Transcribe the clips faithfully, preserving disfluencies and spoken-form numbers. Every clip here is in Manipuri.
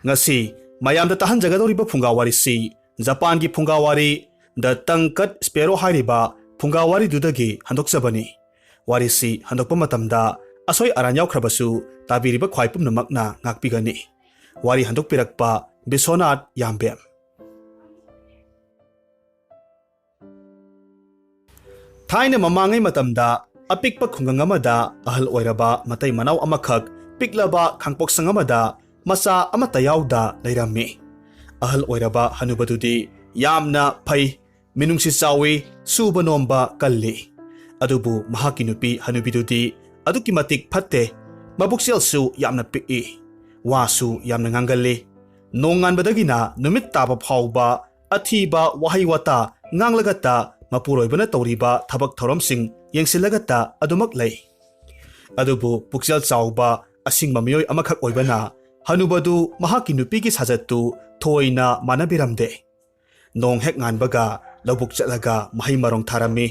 ꯉꯁꯤ ꯃꯌꯥꯝꯗ ꯇꯥꯍꯟꯖꯒꯗꯧꯔꯤꯕ ꯐꯨꯡꯒꯥ ꯋꯥꯔꯤꯁꯤ ꯖꯄꯥꯟꯒꯤ ꯐꯨꯡꯒꯥ ꯋꯥꯔꯤ The Tongue Cut Sparrow ꯍꯥꯏꯔꯤꯕ ꯐꯨꯡꯒꯥ ꯋꯥꯔꯤꯗꯨꯗꯒꯤ ꯍꯟꯗꯣꯛꯆꯕꯅꯤ꯫ ꯋꯥꯔꯤꯁꯤ ꯍꯟꯗꯣꯛꯄ ꯃꯇꯝꯗ ꯑꯁꯣꯏ ꯑꯔꯥꯟ ꯌꯥꯎꯈ꯭ꯔꯕꯁꯨ ꯇꯥꯕꯤꯔꯤꯕ ꯈ꯭ꯋꯥꯏ ꯄꯨꯝꯅꯃꯛꯅ ꯉꯥꯛꯄꯤꯒꯅꯤ꯫ ꯋꯥꯔꯤ ꯍꯟꯗꯣꯛꯄꯤꯔꯛꯄ ꯕꯤꯁ꯭ꯋꯅꯥꯊ ꯌꯥꯝꯕꯦꯝ꯫ ꯊꯥꯏꯅ ꯃꯃꯥꯡꯉꯩ ꯃꯇꯝꯗ ꯑꯄꯤꯛꯄ ꯈꯨꯡꯒꯪ ꯑꯃꯗ ꯑꯍꯜ ꯑꯣꯏꯔꯕ ꯃꯇꯩ ꯃꯅꯥꯎ ꯑꯃꯈꯛ ꯄꯤꯛꯂꯕ ꯈꯥꯡꯄꯣꯛꯁꯪ ꯑꯃꯗ ꯃꯆꯥ ꯑꯃꯠꯇ ꯌꯥꯎꯗ ꯂꯩꯔꯝꯃꯤ꯫ ꯑꯍꯜ ꯑꯣꯏꯔꯕ ꯍꯅꯨꯕꯗꯨꯗꯤ ꯌꯥꯝꯅ ꯐꯩ, ꯃꯤꯅꯨꯡꯁꯤ ꯆꯥꯎꯏ, ꯁꯨꯕ ꯅꯣꯝꯕ ꯀꯜꯂꯤ꯫ ꯑꯗꯨꯕꯨ ꯃꯍꯥꯛꯀꯤ ꯅꯨꯄꯤ ꯍꯅꯨꯕꯤꯗꯨꯗꯤ ꯑꯗꯨꯛꯀꯤ ꯃꯇꯤꯛ ꯐꯠꯇꯦ, ꯃꯕꯨꯛꯆꯦꯜꯁꯨ ꯌꯥꯝꯅ ꯄꯤꯛꯏ, ꯋꯥꯁꯨ ꯌꯥꯝꯅ ꯉꯥꯡꯒꯜꯂꯤ꯫ ꯅꯣꯡꯉꯥꯟꯕꯗꯒꯤꯅ ꯅꯨꯃꯤꯠ ꯇꯥꯕ ꯐꯥꯎꯕ ꯑꯊꯤꯕ ꯋꯥꯍꯩ ꯋꯥꯇꯥ ꯉꯥꯡꯂꯒꯇ ꯃꯄꯨꯔꯣꯏꯕꯅ ꯇꯧꯔꯤꯕ ꯊꯕꯛ ꯊꯧꯔꯝꯁꯤꯡ ꯌꯦꯡꯁꯤꯜꯂꯒꯇ ꯑꯗꯨꯃꯛ ꯂꯩ꯫ ꯑꯗꯨꯕꯨ ꯄꯨꯛꯆꯦꯜ ꯆꯥꯎꯕ ꯑꯁꯤꯡꯕ ꯃꯤꯑꯣꯏ ꯑꯃꯈꯛ ꯑꯣꯏꯕꯅ ꯍꯅꯨꯕꯗꯨ ꯃꯍꯥꯛꯀꯤ ꯅꯨꯄꯤꯒꯤ ꯁꯥꯖꯠꯇꯨ ꯊꯣꯏꯅ ꯃꯥꯟꯅꯕꯤꯔꯝꯗꯦ꯫ ꯅꯣꯡ ꯍꯦꯛ ꯉꯥꯟꯕꯒ ꯂꯧꯕꯨꯛ ꯆꯠꯂꯒ ꯃꯍꯩ ꯃꯔꯣꯡ ꯊꯥꯔꯝꯃꯤ꯫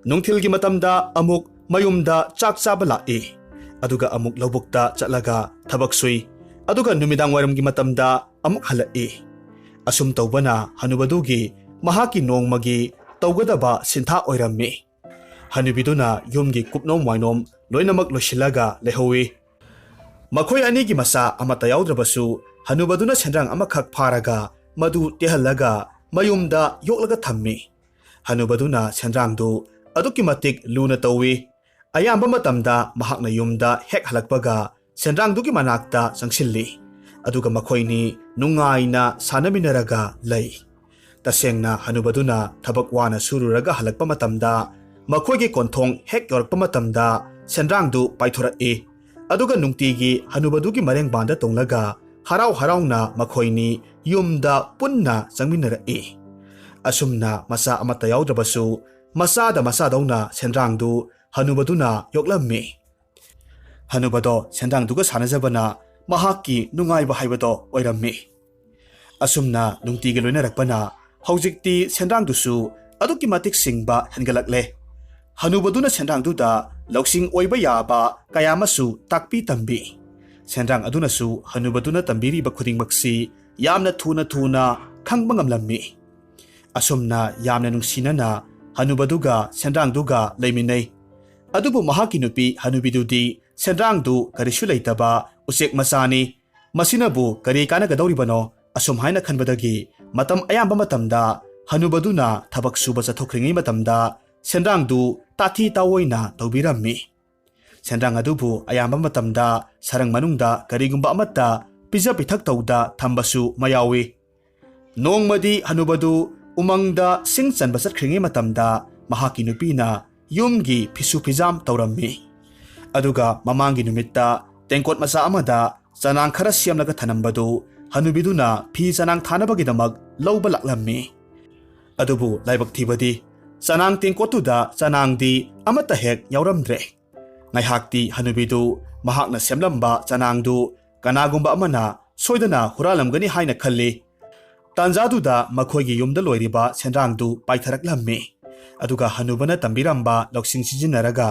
ꯅꯨꯡꯊꯤꯜꯒꯤ ꯃꯇꯝꯗ ꯑꯃꯨꯛ ꯃꯌꯨꯝꯗ ꯆꯥꯛ ꯆꯥꯕ ꯂꯥꯛꯏ꯫ ꯑꯗꯨꯒ ꯑꯃꯨꯛ ꯂꯧꯕꯨꯛꯇ ꯆꯠꯂꯒ ꯊꯕꯛ ꯁꯨꯏ꯫ ꯑꯗꯨꯒ ꯅꯨꯃꯤꯗꯥꯡ ꯋꯥꯏꯔꯝꯒꯤ ꯃꯇꯝꯗ ꯑꯃꯨꯛ ꯍꯜꯂꯛꯏ꯫ ꯑꯁꯨꯝ ꯇꯧꯕꯅ ꯍꯅꯨꯕꯗꯨꯒꯤ ꯃꯍꯥꯛꯀꯤ ꯅꯣꯡꯃꯒꯤ ꯇꯧꯒꯗꯕ ꯁꯤꯟꯊꯥ ꯑꯣꯏꯔꯝꯃꯤ꯫ ꯍꯅꯨꯕꯤꯗꯨꯅ ꯌꯨꯝꯒꯤ ꯀꯨꯞꯅꯣꯝ ꯋꯥꯏꯅꯣꯝ ꯂꯣꯏꯅꯃꯛ ꯂꯣꯏꯁꯤꯜꯂꯒ ꯂꯩꯍꯧꯏ꯫ ꯃꯈꯣꯏ ꯑꯅꯤꯒꯤ ꯃꯆꯥ ꯑꯃꯠꯇ ꯌꯥꯎꯗ꯭ꯔꯕꯁꯨ ꯍꯅꯨꯕꯗꯨꯅ ꯁꯦꯟꯗ꯭ꯔꯥꯡ ꯑꯃꯈꯛ ꯐꯥꯔꯒ ꯃꯗꯨ ꯇꯦꯍꯜꯂꯒ ꯃꯌꯨꯝꯗ ꯌꯣꯛꯂꯒ ꯊꯝꯃꯤ꯫ ꯍꯅꯨꯕꯗꯨꯅ ꯁꯦꯟꯗ꯭ꯔꯥꯡꯗꯨ ꯑꯗꯨꯛꯀꯤ ꯃꯇꯤꯛ ꯂꯨꯅ ꯇꯧꯏ꯫ ꯑꯌꯥꯝꯕ ꯃꯇꯝꯗ ꯃꯍꯥꯛꯅ ꯌꯨꯝꯗ ꯍꯦꯛ ꯍꯜꯂꯛꯄꯒ ꯁꯦꯟꯗ꯭ꯔꯥꯡꯗꯨꯒꯤ ꯃꯅꯥꯛꯇ ꯆꯪꯁꯤꯜꯂꯤ꯫ ꯑꯗꯨꯒ ꯃꯈꯣꯏꯅꯤ ꯅꯨꯡꯉꯥꯏꯅ ꯁꯥꯟꯅꯃꯤꯟꯅꯔꯒ ꯂꯩ꯫ ꯇꯁꯦꯡꯅ ꯍꯅꯨꯕꯗꯨꯅ ꯊꯕꯛ ꯋꯥꯅ ꯁꯨꯔꯨꯔꯒ ꯍꯜꯂꯛꯄ ꯃꯇꯝꯗ ꯃꯈꯣꯏꯒꯤ ꯀꯣꯟꯊꯣꯡ ꯍꯦꯛ ꯌꯧꯔꯛꯄ ꯃꯇꯝꯗ ꯁꯦꯟꯗ꯭ꯔꯥꯡꯗꯨ ꯄꯥꯏꯊꯣꯔꯛꯏ꯫ ꯑꯗꯨꯒ ꯅꯨꯡꯇꯤꯒꯤ ꯍꯅꯨꯕꯗꯨꯒꯤ ꯃꯔꯦꯡꯕꯥꯟꯗ ꯇꯣꯡꯂꯒ ꯍꯔꯥꯎ ꯍꯔꯥꯎꯅ ꯃꯈꯣꯏꯅꯤ ꯌꯨꯝꯗ ꯄꯨꯟꯅ ꯆꯪꯃꯤꯟꯅꯔꯛꯏ꯫ ꯑꯁꯨꯝꯅ ꯃꯆꯥ ꯑꯃꯠꯇ ꯌꯥꯎꯗ꯭ꯔꯕꯁꯨ ꯃꯆꯥꯗ ꯃꯆꯥꯗꯧꯅ ꯁꯦꯟꯗ꯭ꯔꯥꯡꯗꯨ ꯍꯅꯨꯕꯗꯨꯅ ꯌꯣꯛꯂꯝꯃꯤ꯫ ꯍꯅꯨꯕꯗꯣ ꯁꯦꯟꯗ꯭ꯔꯥꯡꯗꯨꯒ ꯁꯥꯟꯅꯖꯕꯅ ꯃꯍꯥꯛꯀꯤ ꯅꯨꯡꯉꯥꯏꯕ ꯍꯥꯏꯕꯗꯣ ꯑꯣꯏꯔꯝꯃꯤ꯫ ꯑꯁꯨꯝꯅ ꯅꯨꯡꯇꯤꯒꯤ ꯂꯣꯏꯅꯔꯛꯄꯅ ꯍꯧꯖꯤꯛꯇꯤ ꯁꯦꯟꯗ꯭ꯔꯥꯡꯗꯨꯁꯨ ꯑꯗꯨꯛꯀꯤ ꯃꯇꯤꯛ ꯁꯤꯡꯕ ꯍꯦꯟꯒꯠꯂꯛꯂꯦ꯫ ꯍꯅꯨꯕꯗꯨꯅ ꯁꯦꯟꯗ꯭ꯔꯥꯡꯗꯨꯗ ꯂꯧꯁꯤꯡ ꯑꯣꯏꯕ ꯌꯥꯕ ꯀꯌꯥ ꯑꯃꯁꯨ ꯇꯥꯛꯄꯤ ꯇꯝꯕꯤ꯫ ꯁꯦꯟꯗ꯭ꯔꯥꯡ ꯑꯗꯨꯅꯁꯨ ꯍꯅꯨꯕꯗꯨꯅ ꯇꯝꯕꯤꯔꯤꯕ ꯈꯨꯗꯤꯡꯃꯛꯁꯤ ꯌꯥꯝꯅ ꯊꯨꯅ ꯊꯨꯅ ꯈꯪꯕ ꯉꯝꯂꯝꯃꯤ꯫ ꯑꯁꯨꯝꯅ ꯌꯥꯝꯅ ꯅꯨꯡꯁꯤꯅꯅ ꯍꯅꯨꯕꯗꯨꯒ ꯁꯦꯟꯗ꯭ꯔꯥꯡꯗꯨꯒ ꯂꯩꯃꯤꯟꯅꯩ꯫ ꯑꯗꯨꯕꯨ ꯃꯍꯥꯛꯀꯤ ꯅꯨꯄꯤ ꯍꯅꯨꯕꯤꯗꯨꯗꯤ ꯁꯦꯟꯗ꯭ꯔꯥꯡꯗꯨ ꯀꯔꯤꯁꯨ ꯂꯩꯇꯕ ꯎꯆꯦꯛ ꯃꯆꯥꯅꯤ, ꯃꯁꯤꯅꯕꯨ ꯀꯔꯤ ꯀꯥꯟꯅꯒꯗꯧꯔꯤꯕꯅꯣ? ꯑꯁꯨꯝ ꯍꯥꯏꯅ ꯈꯟꯕꯗꯒꯤ ꯃꯇꯝ ꯑꯌꯥꯝꯕ ꯃꯇꯝꯗ ꯍꯅꯨꯕꯗꯨꯅ ꯊꯕꯛ ꯁꯨꯕ ꯆꯠꯊꯣꯛꯈ꯭ꯔꯤꯉꯩ ꯃꯇꯝꯗ ꯁꯦꯟꯗ꯭ꯔꯥꯡꯗꯨ ꯇꯥꯊꯤ ꯇꯥꯑꯣꯏꯅ ꯇꯧꯕꯤꯔꯝꯃꯤ꯫ ꯁꯦꯟꯗ꯭ꯔꯥꯡ ꯑꯗꯨꯕꯨ ꯑꯌꯥꯝꯕ ꯃꯇꯝꯗ ꯁꯔꯪ ꯃꯅꯨꯡꯗ ꯀꯔꯤꯒꯨꯝꯕ ꯑꯃꯠꯇ ꯄꯤꯖ ꯄꯤꯊꯛ ꯇꯧꯗ ꯊꯝꯕꯁꯨ ꯃꯌꯥꯎꯏ꯫ ꯅꯣꯡꯃꯗꯤ ꯍꯅꯨꯕꯗꯨ ꯎꯃꯪꯗ ꯁꯤꯡ ꯆꯟꯕ ꯆꯠꯈ꯭ꯔꯤꯉꯩ ꯃꯇꯝꯗ ꯃꯍꯥꯛꯀꯤ ꯅꯨꯄꯤꯅ ꯌꯨꯝꯒꯤ ꯐꯤꯁꯨ ꯐꯤꯖꯥꯝ ꯇꯧꯔꯝꯃꯤ꯫ ꯑꯗꯨꯒ ꯃꯃꯥꯡꯒꯤ ꯅꯨꯃꯤꯠꯇ ꯇꯦꯡꯀꯣꯠ ꯃꯆꯥ ꯑꯃꯗ ꯆꯅꯥꯡ ꯈꯔ ꯁꯦꯝꯂꯒ ꯊꯅꯝꯕꯗꯨ ꯍꯅꯨꯕꯤꯗꯨꯅ ꯐꯤ ꯆꯅꯥꯡ ꯊꯥꯅꯕꯒꯤꯗꯃꯛ ꯂꯧꯕ ꯂꯥꯛꯂꯝꯃꯤ꯫ ꯑꯗꯨꯕꯨ ꯂꯥꯏꯕꯛ ꯊꯤꯕꯗꯤ ꯆꯅꯥꯡ ꯇꯦꯡꯀꯣꯠꯇꯨꯗ ꯆꯅꯥꯡꯗꯤ ꯑꯃꯠꯇ ꯍꯦꯛ ꯌꯥꯎꯔꯝꯗ꯭ꯔꯦ꯫ ꯉꯥꯏꯍꯥꯛꯇꯤ ꯍꯅꯨꯕꯤꯗꯨ ꯃꯍꯥꯛꯅ ꯁꯦꯝꯂꯝꯕ ꯆꯅꯥꯡꯗꯨ ꯀꯅꯥꯒꯨꯝꯕ ꯑꯃꯅ ꯁꯣꯏꯗꯅ ꯍꯨꯔꯥꯜꯂꯝꯒꯅꯤ ꯍꯥꯏꯅ ꯈꯜꯂꯤ꯫ ꯇꯥꯟꯖꯥꯗꯨꯗ ꯃꯈꯣꯏꯒꯤ ꯌꯨꯝꯗ ꯂꯣꯏꯔꯤꯕ ꯁꯦꯟꯗ꯭ꯔꯥꯡꯗꯨ ꯄꯥꯏꯊꯔꯛꯂꯝꯃꯤ꯫ ꯑꯗꯨꯒ ꯍꯅꯨꯕꯅ ꯇꯝꯕꯤꯔꯝꯕ ꯂꯧꯁꯤꯡ ꯁꯤꯖꯤꯟꯅꯔꯒ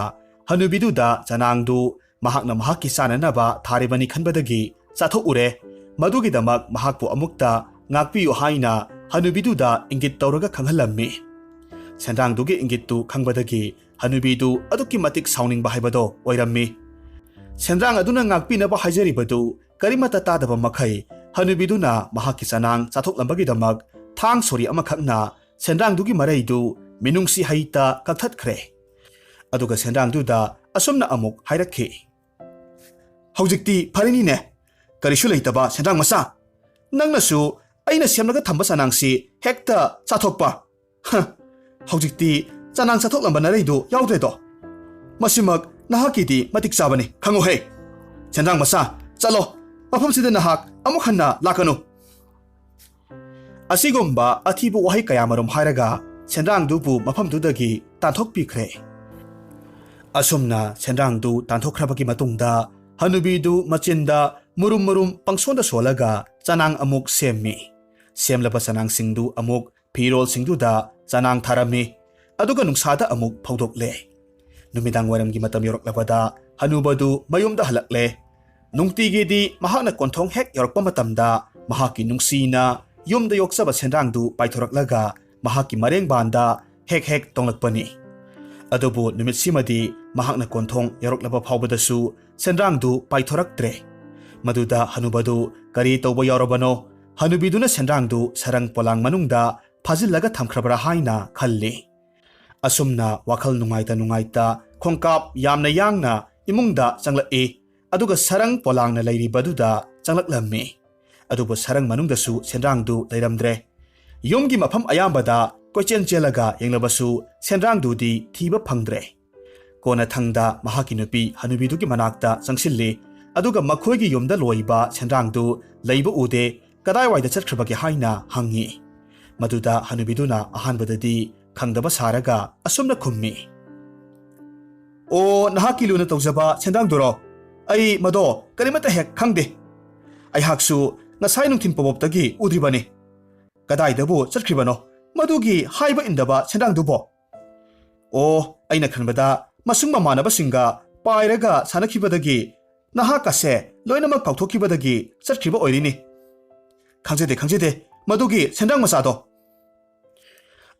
ꯍꯅꯨꯕꯤꯗꯨꯗ ꯆꯅꯥꯡꯗꯨ ꯃꯍꯥꯛꯅ ꯃꯍꯥꯛꯀꯤ ꯆꯥꯅꯅꯕ ꯊꯥꯔꯤꯕꯅꯤ ꯈꯟꯕꯗꯒꯤ ꯆꯥꯊꯣꯛꯎꯔꯦ꯫ ꯃꯗꯨꯒꯤꯗꯃꯛ ꯃꯍꯥꯛꯄꯨ ꯑꯃꯨꯛꯇ ꯉꯥꯛꯄꯤꯌꯨ ꯍꯥꯏꯅ ꯍꯅꯨꯕꯤꯗꯨꯗ ꯏꯪꯒꯤꯠ ꯇꯧꯔꯒ ꯈꯪꯍꯜꯂꯝꯃꯤ꯫ ꯁꯦꯟꯗ꯭ꯔꯥꯡꯗꯨꯒꯤ ꯏꯪꯒꯤꯠꯇꯨ ꯈꯪꯕꯗꯒꯤ ꯍꯅꯨꯕꯤꯗꯨ ꯑꯗꯨꯛꯀꯤ ꯃꯇꯤꯛ ꯁꯥꯎꯅꯤꯡꯕ ꯍꯥꯏꯕꯗꯣ ꯑꯣꯏꯔꯝꯃꯤ꯫ ꯁꯦꯟꯗ꯭ꯔꯥꯡ ꯑꯗꯨꯅ ꯉꯥꯛꯄꯤꯅꯕ ꯍꯥꯏꯖꯔꯤꯕꯗꯨ ꯀꯔꯤꯃꯠꯇ ꯇꯥꯗꯕ ꯃꯈꯩ ꯍꯅꯨꯕꯤꯗꯨꯅ ꯃꯍꯥꯛꯀꯤ ꯆꯅꯥꯡ ꯆꯥꯊꯣꯛꯂꯝꯕꯒꯤꯗꯃꯛ ꯊꯥꯡ ꯁꯣꯔꯤ ꯑꯃꯈꯛꯅ ꯁꯦꯟꯗ꯭ꯔꯥꯡꯗꯨꯒꯤ ꯃꯔꯩꯗꯨ ꯃꯤꯅꯨꯡꯁꯤ ꯍꯩꯇ ꯀꯛꯊꯠꯈ꯭ꯔꯦ꯫ ꯑꯗꯨꯒ ꯁꯦꯟꯗ꯭ꯔꯥꯡꯗꯨꯗ ꯑꯁꯨꯝꯅ ꯑꯃꯨꯛ ꯍꯥꯏꯔꯛꯈꯤ, "ꯍꯧꯖꯤꯛꯇꯤ ꯐꯔꯅꯤꯅꯦ, ꯀꯔꯤꯁꯨ ꯂꯩꯇꯕ ꯁꯦꯟꯗ꯭ꯔꯥꯡ ꯃꯆꯥ꯫ ꯅꯪꯅꯁꯨ ꯑꯩꯅ ꯁꯦꯝꯂꯒ ꯊꯝꯕ ꯆꯅꯥꯡꯁꯤ ꯍꯦꯛꯇ ꯆꯥꯊꯣꯛꯄ꯫ ꯍ, ꯍꯧꯖꯤꯛꯇꯤ ꯆꯅꯥꯡ ꯆꯥꯊꯣꯛꯂꯝꯕ ꯅꯔꯩꯗꯨ ꯌꯥꯎꯗ꯭ꯔꯦꯗꯣ꯫ ꯃꯁꯤꯃꯛ ꯅꯍꯥꯛꯀꯤꯗꯤ ꯃꯇꯤꯛ ꯆꯥꯕꯅꯤ, ꯈꯪꯉꯨꯍꯦ꯫ ꯁꯦꯟꯗ꯭ꯔꯥꯡ ꯃꯆꯥ, ꯆꯠꯂꯣ, ꯃꯐꯝꯁꯤꯗ ꯅꯍꯥꯛ ꯑꯃꯨꯛ ꯍꯟꯅ ꯂꯥꯛꯀꯅꯨ"꯫ ꯑꯁꯤꯒꯨꯝꯕ ꯑꯊꯤꯕ ꯋꯥꯍꯩ ꯀꯌꯥꯃꯔꯨꯝ ꯍꯥꯏꯔꯒ ꯁꯦꯟꯗ꯭ꯔꯥꯡꯗꯨꯕꯨ ꯃꯐꯝꯗꯨꯗꯒꯤ ꯇꯥꯟꯊꯣꯛꯄꯤꯈ꯭ꯔꯦ꯫ ꯑꯁꯨꯝꯅ ꯁꯦꯟꯗ꯭ꯔꯥꯡꯗꯨ ꯇꯥꯟꯊꯣꯛꯈ꯭ꯔꯕꯒꯤ ꯃꯇꯨꯡꯗ ꯍꯅꯨꯕꯤꯗꯨ ꯃꯆꯤꯟꯗ ꯃꯨꯔꯨꯝ ꯃꯨꯔꯨꯝ ꯄꯪꯁꯣꯟꯗ ꯁꯣꯜꯂꯒ ꯆꯅꯥꯡ ꯑꯃꯨꯛ ꯁꯦꯝꯃꯤ꯫ ꯁꯦꯝꯂꯕ ꯆꯅꯥꯡꯁꯤꯡꯗꯨ ꯑꯃꯨꯛ ꯐꯤꯔꯣꯜꯁꯤꯡꯗꯨꯗ ꯆꯅꯥꯡ ꯊꯥꯔꯝꯃꯤ꯫ ꯑꯗꯨꯒ ꯅꯨꯡꯁꯥꯗ ꯑꯃꯨꯛ ꯐꯧꯗꯣꯛꯂꯦ꯫ ꯅꯨꯃꯤꯗꯥꯡ ꯋꯥꯏꯔꯝꯒꯤ ꯃꯇꯝ ꯌꯧꯔꯛꯂꯕꯗ ꯍꯅꯨꯕꯗꯨ ꯃꯌꯨꯝꯗ ꯍꯜꯂꯛꯂꯦ꯫ ꯅꯨꯡꯇꯤꯒꯤꯗꯤ ꯃꯍꯥꯛꯅ ꯀꯣꯟꯊꯣꯡ ꯍꯦꯛ ꯌꯧꯔꯛꯄ ꯃꯇꯝꯗ ꯃꯍꯥꯛꯀꯤ ꯅꯨꯡꯁꯤꯅ ꯌꯨꯝꯗ ꯌꯣꯛꯆꯕ ꯁꯦꯟꯗ꯭ꯔꯥꯡꯗꯨ ꯄꯥꯏꯊꯣꯔꯛꯂꯒ ꯃꯍꯥꯛꯀꯤ ꯃꯔꯦꯡꯕꯥꯟꯗ ꯍꯦꯛ ꯍꯦꯛ ꯇꯣꯡꯂꯛꯄꯅꯤ꯫ ꯑꯗꯨꯕꯨ ꯅꯨꯃꯤꯠꯁꯤꯃꯗꯤ ꯃꯍꯥꯛꯅ ꯀꯣꯟꯊꯣꯡ ꯌꯧꯔꯛꯂꯕ ꯐꯥꯎꯕꯗꯁꯨ ꯁꯦꯟꯗ꯭ꯔꯥꯡꯗꯨ ꯄꯥꯏꯊꯣꯔꯛꯇ꯭ꯔꯦ꯫ ꯃꯗꯨꯗ ꯍꯅꯨꯕꯗꯨ ꯀꯔꯤ ꯇꯧꯕ ꯌꯥꯎꯔꯕꯅꯣ? ꯍꯅꯨꯕꯤꯗꯨꯅ ꯁꯦꯟꯗ꯭ꯔꯥꯡꯗꯨ ꯁꯔꯪ ꯄꯣꯂꯥꯡ ꯃꯅꯨꯡꯗ ꯐꯥꯖꯤꯜꯂꯒ ꯊꯝꯈ꯭ꯔꯕ꯭ꯔꯥ ꯍꯥꯏꯅ ꯈꯜꯂꯤ꯫ ꯑꯁꯨꯝꯅ ꯋꯥꯈꯜ ꯅꯨꯡꯉꯥꯏꯇ ꯅꯨꯡꯉꯥꯏꯇ ꯈꯣꯡꯀꯥꯞ ꯌꯥꯝꯅ ꯌꯥꯡꯅ ꯏꯃꯨꯡꯗ ꯆꯪꯂꯛꯏ꯫ ꯑꯗꯨꯒ ꯁꯔꯪ ꯄꯣꯂꯥꯡꯅ ꯂꯩꯔꯤꯕꯗꯨꯗ ꯆꯪꯂꯛꯂꯝꯃꯤ꯫ ꯑꯗꯨꯕꯨ ꯁꯔꯪ ꯃꯅꯨꯡꯗꯁꯨ ꯁꯦꯟꯗ꯭ꯔꯥꯡꯗꯨ ꯂꯩꯔꯝꯗ꯭ꯔꯦ꯫ ꯌꯨꯝꯒꯤ ꯃꯐꯝ ꯑꯌꯥꯝꯕꯗ ꯀꯣꯏꯆꯦꯟ ꯆꯦꯜꯂꯒ ꯌꯦꯡꯂꯕꯁꯨ ꯁꯦꯟꯗ꯭ꯔꯥꯡꯗꯨꯗꯤ ꯊꯤꯕ ꯐꯪꯗ꯭ꯔꯦ꯫ ꯀꯣꯟꯅꯊꯪꯗ ꯃꯍꯥꯛꯀꯤ ꯅꯨꯄꯤ ꯍꯅꯨꯕꯤꯗꯨꯒꯤ ꯃꯅꯥꯛꯇ ꯆꯪꯁꯤꯜꯂꯤ꯫ ꯑꯗꯨꯒ ꯃꯈꯣꯏꯒꯤ ꯌꯨꯝꯗ ꯂꯣꯏꯕ ꯁꯦꯟꯗ꯭ꯔꯥꯡꯗꯨ ꯂꯩꯕ ꯎꯗꯦ, ꯀꯗꯥꯏꯋꯥꯏꯗ ꯆꯠꯈ꯭ꯔꯕꯒꯦ ꯍꯥꯏꯅ ꯍꯪꯉꯤ꯫ ꯃꯗꯨꯗ ꯍꯅꯨꯕꯤꯗꯨꯅ ꯑꯍꯥꯟꯕꯗꯗꯤ ꯈꯪꯗꯕ ꯁꯥꯔꯒ ꯑꯁꯨꯝꯅ ꯈꯨꯝꯃꯤ, "ꯑꯣ, ꯅꯍꯥꯛꯀꯤ ꯂꯨꯅ ꯇꯧꯖꯕ ꯁꯦꯟꯗ꯭ꯔꯥꯡꯗꯨꯔꯣ? ꯑꯩ ꯃꯗꯣ ꯀꯔꯤꯃꯠꯇ ꯍꯦꯛ ꯈꯪꯗꯦ꯫ ꯑꯩꯍꯥꯛꯁꯨ ꯉꯁꯥꯏ ꯅꯨꯡꯊꯤꯜ ꯄꯣꯕꯣꯞꯇꯒꯤ ꯎꯗ꯭ꯔꯤꯕꯅꯤ꯫ ꯀꯗꯥꯏꯗꯕꯨ ꯆꯠꯈ꯭ꯔꯤꯕꯅꯣ ꯃꯗꯨꯒꯤ ꯍꯥꯏꯕ ꯏꯟꯗꯕ ꯁꯦꯟꯗ꯭ꯔꯥꯡꯗꯨꯕꯣ? ꯑꯣ, ꯑꯩꯅ ꯈꯟꯕꯗ ꯃꯁꯨꯡ ꯃꯃꯥꯟꯅꯕꯁꯤꯡꯒ ꯄꯥꯏꯔꯒ ꯁꯥꯟꯅꯈꯤꯕꯗꯒꯤ ꯅꯍꯥꯛꯀꯁꯦ ꯂꯣꯏꯅꯃꯛ ꯀꯥꯎꯊꯣꯛꯈꯤꯕꯗꯒꯤ ꯆꯠꯈ꯭ꯔꯤꯕ ꯑꯣꯏꯔꯤꯅꯤ꯫ ꯈꯪꯖꯗꯦ, ꯈꯪꯖꯗꯦ ꯃꯗꯨꯒꯤ ꯁꯦꯟꯗ꯭ꯔꯥꯡ ꯃꯆꯥꯗꯣ"꯫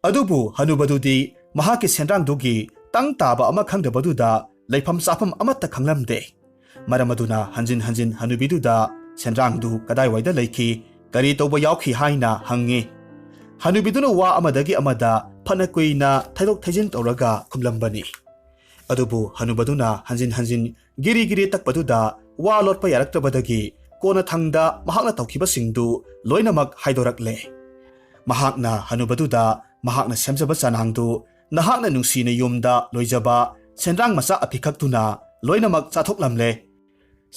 ꯑꯗꯨꯕꯨ ꯍꯅꯨꯕꯗꯨꯗꯤ ꯃꯍꯥꯛꯀꯤ ꯁꯦꯟꯗ꯭ꯔꯥꯡꯗꯨꯒꯤ ꯇꯪ ꯇꯥꯕ ꯑꯃ ꯈꯪꯗꯕꯗꯨꯗ ꯂꯩꯐꯝ ꯆꯥꯐꯝ ꯑꯃꯠꯇ ꯈꯪꯂꯝꯗꯦ꯫ ꯃꯔꯝ ꯑꯗꯨꯅ ꯍꯟꯖꯤꯟ ꯍꯟꯖꯤꯟ ꯍꯅꯨꯕꯤꯗꯨꯗ ꯁꯦꯟꯗ꯭ꯔꯥꯡꯗꯨ ꯀꯗꯥꯏꯋꯥꯏꯗ ꯂꯩꯈꯤ, ꯀꯔꯤ ꯇꯧꯕ ꯌꯥꯎꯈꯤ ꯍꯥꯏꯅ ꯍꯪꯉꯤ꯫ ꯍꯅꯨꯕꯤꯗꯨꯅ ꯋꯥ ꯑꯃꯗꯒꯤ ꯑꯃꯗ ꯐꯅ ꯀꯨꯏꯅ ꯊꯩꯗꯣꯛ ꯊꯩꯖꯤꯟ ꯇꯧꯔꯒ ꯈꯨꯝꯂꯝꯕꯅꯤ꯫ ꯑꯗꯨꯕꯨ ꯍꯅꯨꯕꯗꯨꯅ ꯍꯟꯖꯤꯟ ꯍꯟꯖꯤꯟ ꯒꯤꯔꯤ ꯒꯤꯔꯤ ꯇꯛꯄꯗꯨꯗ ꯋꯥ ꯂꯣꯠꯄ ꯌꯥꯔꯛꯇ꯭ꯔꯕꯗꯒꯤ ꯀꯣꯟꯅꯊꯪꯗ ꯃꯍꯥꯛꯅ ꯇꯧꯈꯤꯕꯁꯤꯡꯗꯨ ꯂꯣꯏꯅꯃꯛ ꯍꯥꯏꯗꯣꯔꯛꯂꯦ꯫ ꯃꯍꯥꯛꯅ ꯍꯅꯨꯕꯗꯨꯗ ꯃꯍꯥꯛꯅ ꯁꯦꯝꯖꯕ ꯆꯅꯥꯡꯗꯨ ꯅꯍꯥꯛꯅ ꯅꯨꯡꯁꯤꯅ ꯌꯨꯝꯗ ꯂꯣꯏꯖꯕ ꯁꯦꯟꯗ꯭ꯔꯥꯡ ꯃꯆꯥ ꯑꯄꯤꯛꯈꯛꯇꯨꯅ ꯂꯣꯏꯅꯃꯛ ꯆꯥꯊꯣꯛꯂꯝꯂꯦ꯫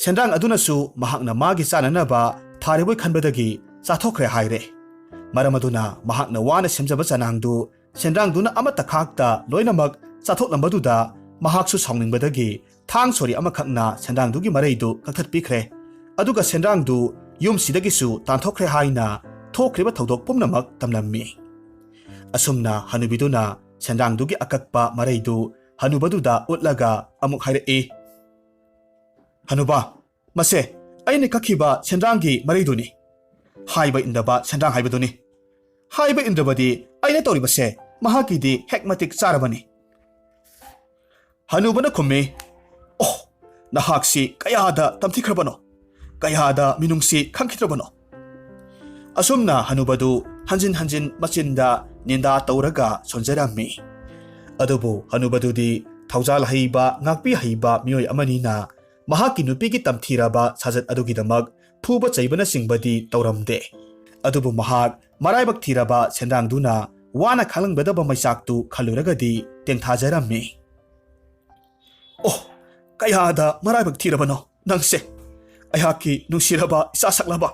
ꯁꯦꯟꯗ꯭ꯔꯥꯡ ꯑꯗꯨꯅꯁꯨ ꯃꯍꯥꯛꯅ ꯃꯥꯒꯤ ꯆꯥꯅꯅꯕ ꯊꯥꯔꯤꯕꯣꯏ ꯈꯟꯕꯗꯒꯤ ꯆꯥꯊꯣꯛꯈ꯭ꯔꯦ ꯍꯥꯏꯔꯦ꯫ ꯃꯔꯝ ꯑꯗꯨꯅ ꯃꯍꯥꯛꯅ ꯋꯥꯅ ꯁꯦꯝꯖꯕ ꯆꯅꯥꯡꯗꯨ ꯁꯦꯟꯗ꯭ꯔꯥꯡꯗꯨꯅ ꯑꯃꯠꯇ ꯈꯥꯛꯇ ꯂꯣꯏꯅꯃꯛ ꯆꯥꯊꯣꯛꯂꯝꯕꯗꯨꯗ ꯃꯍꯥꯛꯁꯨ ꯁꯥꯎꯅꯤꯡꯕꯗꯒꯤ ꯊꯥꯡ ꯁꯣꯔꯤ ꯑꯃꯈꯛꯅ ꯁꯦꯟꯗ꯭ꯔꯥꯡꯗꯨꯒꯤ ꯃꯔꯩꯗꯨ ꯀꯛꯊꯠꯄꯤꯈ꯭ꯔꯦ꯫ ꯑꯗꯨꯒ ꯁꯦꯟꯗ꯭ꯔꯥꯡꯗꯨ ꯌꯨꯝꯁꯤꯗꯒꯤꯁꯨ ꯇꯥꯟꯊꯣꯛꯈ꯭ꯔꯦ ꯍꯥꯏꯅ ꯊꯣꯛꯈ꯭ꯔꯤꯕ ꯊꯧꯗꯣꯛ ꯄꯨꯝꯅꯃꯛ ꯇꯝꯂꯝꯃꯤ꯫ ꯑꯁꯨꯝꯅ ꯍꯅꯨꯕꯤꯗꯨꯅ ꯁꯦꯟꯗ꯭ꯔꯥꯡꯗꯨꯒꯤ ꯑꯀꯛꯄ ꯃꯔꯩꯗꯨ ꯍꯅꯨꯕꯗꯨꯗ ꯎꯠꯂꯒ ꯑꯃꯨꯛ ꯍꯥꯏꯔꯛꯏ, "ꯍꯅꯨꯕ, "ꯃꯁꯦ ꯑꯩꯅ ꯀꯛꯈꯤꯕ ꯁꯦꯟꯗ꯭ꯔꯥꯡꯒꯤ ꯃꯔꯩꯗꯨꯅꯤ꯫ ꯍꯥꯏꯕ ꯏꯟꯗꯕ ꯁꯦꯟꯗ꯭ꯔꯥꯡ ꯍꯥꯏꯕꯗꯨꯅꯤ꯫ ꯍꯥꯏꯕ ꯏꯟꯗ꯭ꯔꯕꯗꯤ ꯑꯩꯅ ꯇꯧꯔꯤꯕꯁꯦ ꯃꯍꯥꯛꯀꯤꯗꯤ ꯍꯦꯛ ꯃꯇꯤꯛ ꯆꯥꯔꯕꯅꯤ꯫" ꯍꯅꯨꯕꯅ ꯈꯨꯝꯃꯤ, "ꯑꯣ, ꯅꯍꯥꯛꯁꯤ ꯀꯌꯥꯗ ꯇꯝꯊꯤꯈ꯭ꯔꯕꯅꯣ? ꯀꯌꯥꯗ ꯃꯤꯅꯨꯡꯁꯤ ꯈꯪꯈꯤꯗ꯭ꯔꯕꯅꯣ?" ꯑꯁꯨꯝꯅ ꯍꯅꯨꯕꯗꯨ ꯍꯟꯖꯤꯟ ꯍꯟꯖꯤꯟ ꯃꯆꯤꯟꯗ ꯅꯤꯟꯗꯥ ꯇꯧꯔꯒ ꯁꯣꯟꯖꯔꯝꯃꯤ꯫ ꯑꯗꯨꯕꯨ ꯍꯅꯨꯕꯗꯨꯗꯤ ꯊꯧꯖꯥꯜ ꯍꯩꯕ, ꯉꯥꯛꯄꯤ ꯍꯩꯕ ꯃꯤꯑꯣꯏ ꯑꯃꯅꯤꯅ ꯃꯍꯥꯛꯀꯤ ꯅꯨꯄꯤꯒꯤ ꯇꯝꯊꯤꯔꯕ ꯁꯥꯖꯠ ꯑꯗꯨꯒꯤꯗꯃꯛ ꯐꯨꯕ ꯆꯩꯕꯅꯆꯤꯡꯕꯗꯤ ꯇꯧꯔꯝꯗꯦ꯫ ꯑꯗꯨꯕꯨ ꯃꯍꯥꯛ ꯃꯔꯥꯏꯕꯛ ꯊꯤꯔꯕ ꯁꯦꯟꯗ꯭ꯔꯥꯡꯗꯨꯅ ꯋꯥꯅ ꯈꯥꯡꯂꯝꯒꯗꯕ ꯃꯩꯆꯥꯛꯇꯨ ꯈꯜꯂꯨꯔꯒꯗꯤ ꯇꯦꯡꯊꯥꯖꯔꯝꯃꯤ꯫ "ꯑꯣ, ꯀꯌꯥꯗ ꯃꯔꯥꯏꯕꯛ ꯊꯤꯔꯕꯅꯣ ꯅꯪꯁꯦ, ꯑꯩꯍꯥꯛꯀꯤ ꯅꯨꯡꯁꯤꯔꯕ ꯏꯆꯥ ꯁꯛꯂꯕ!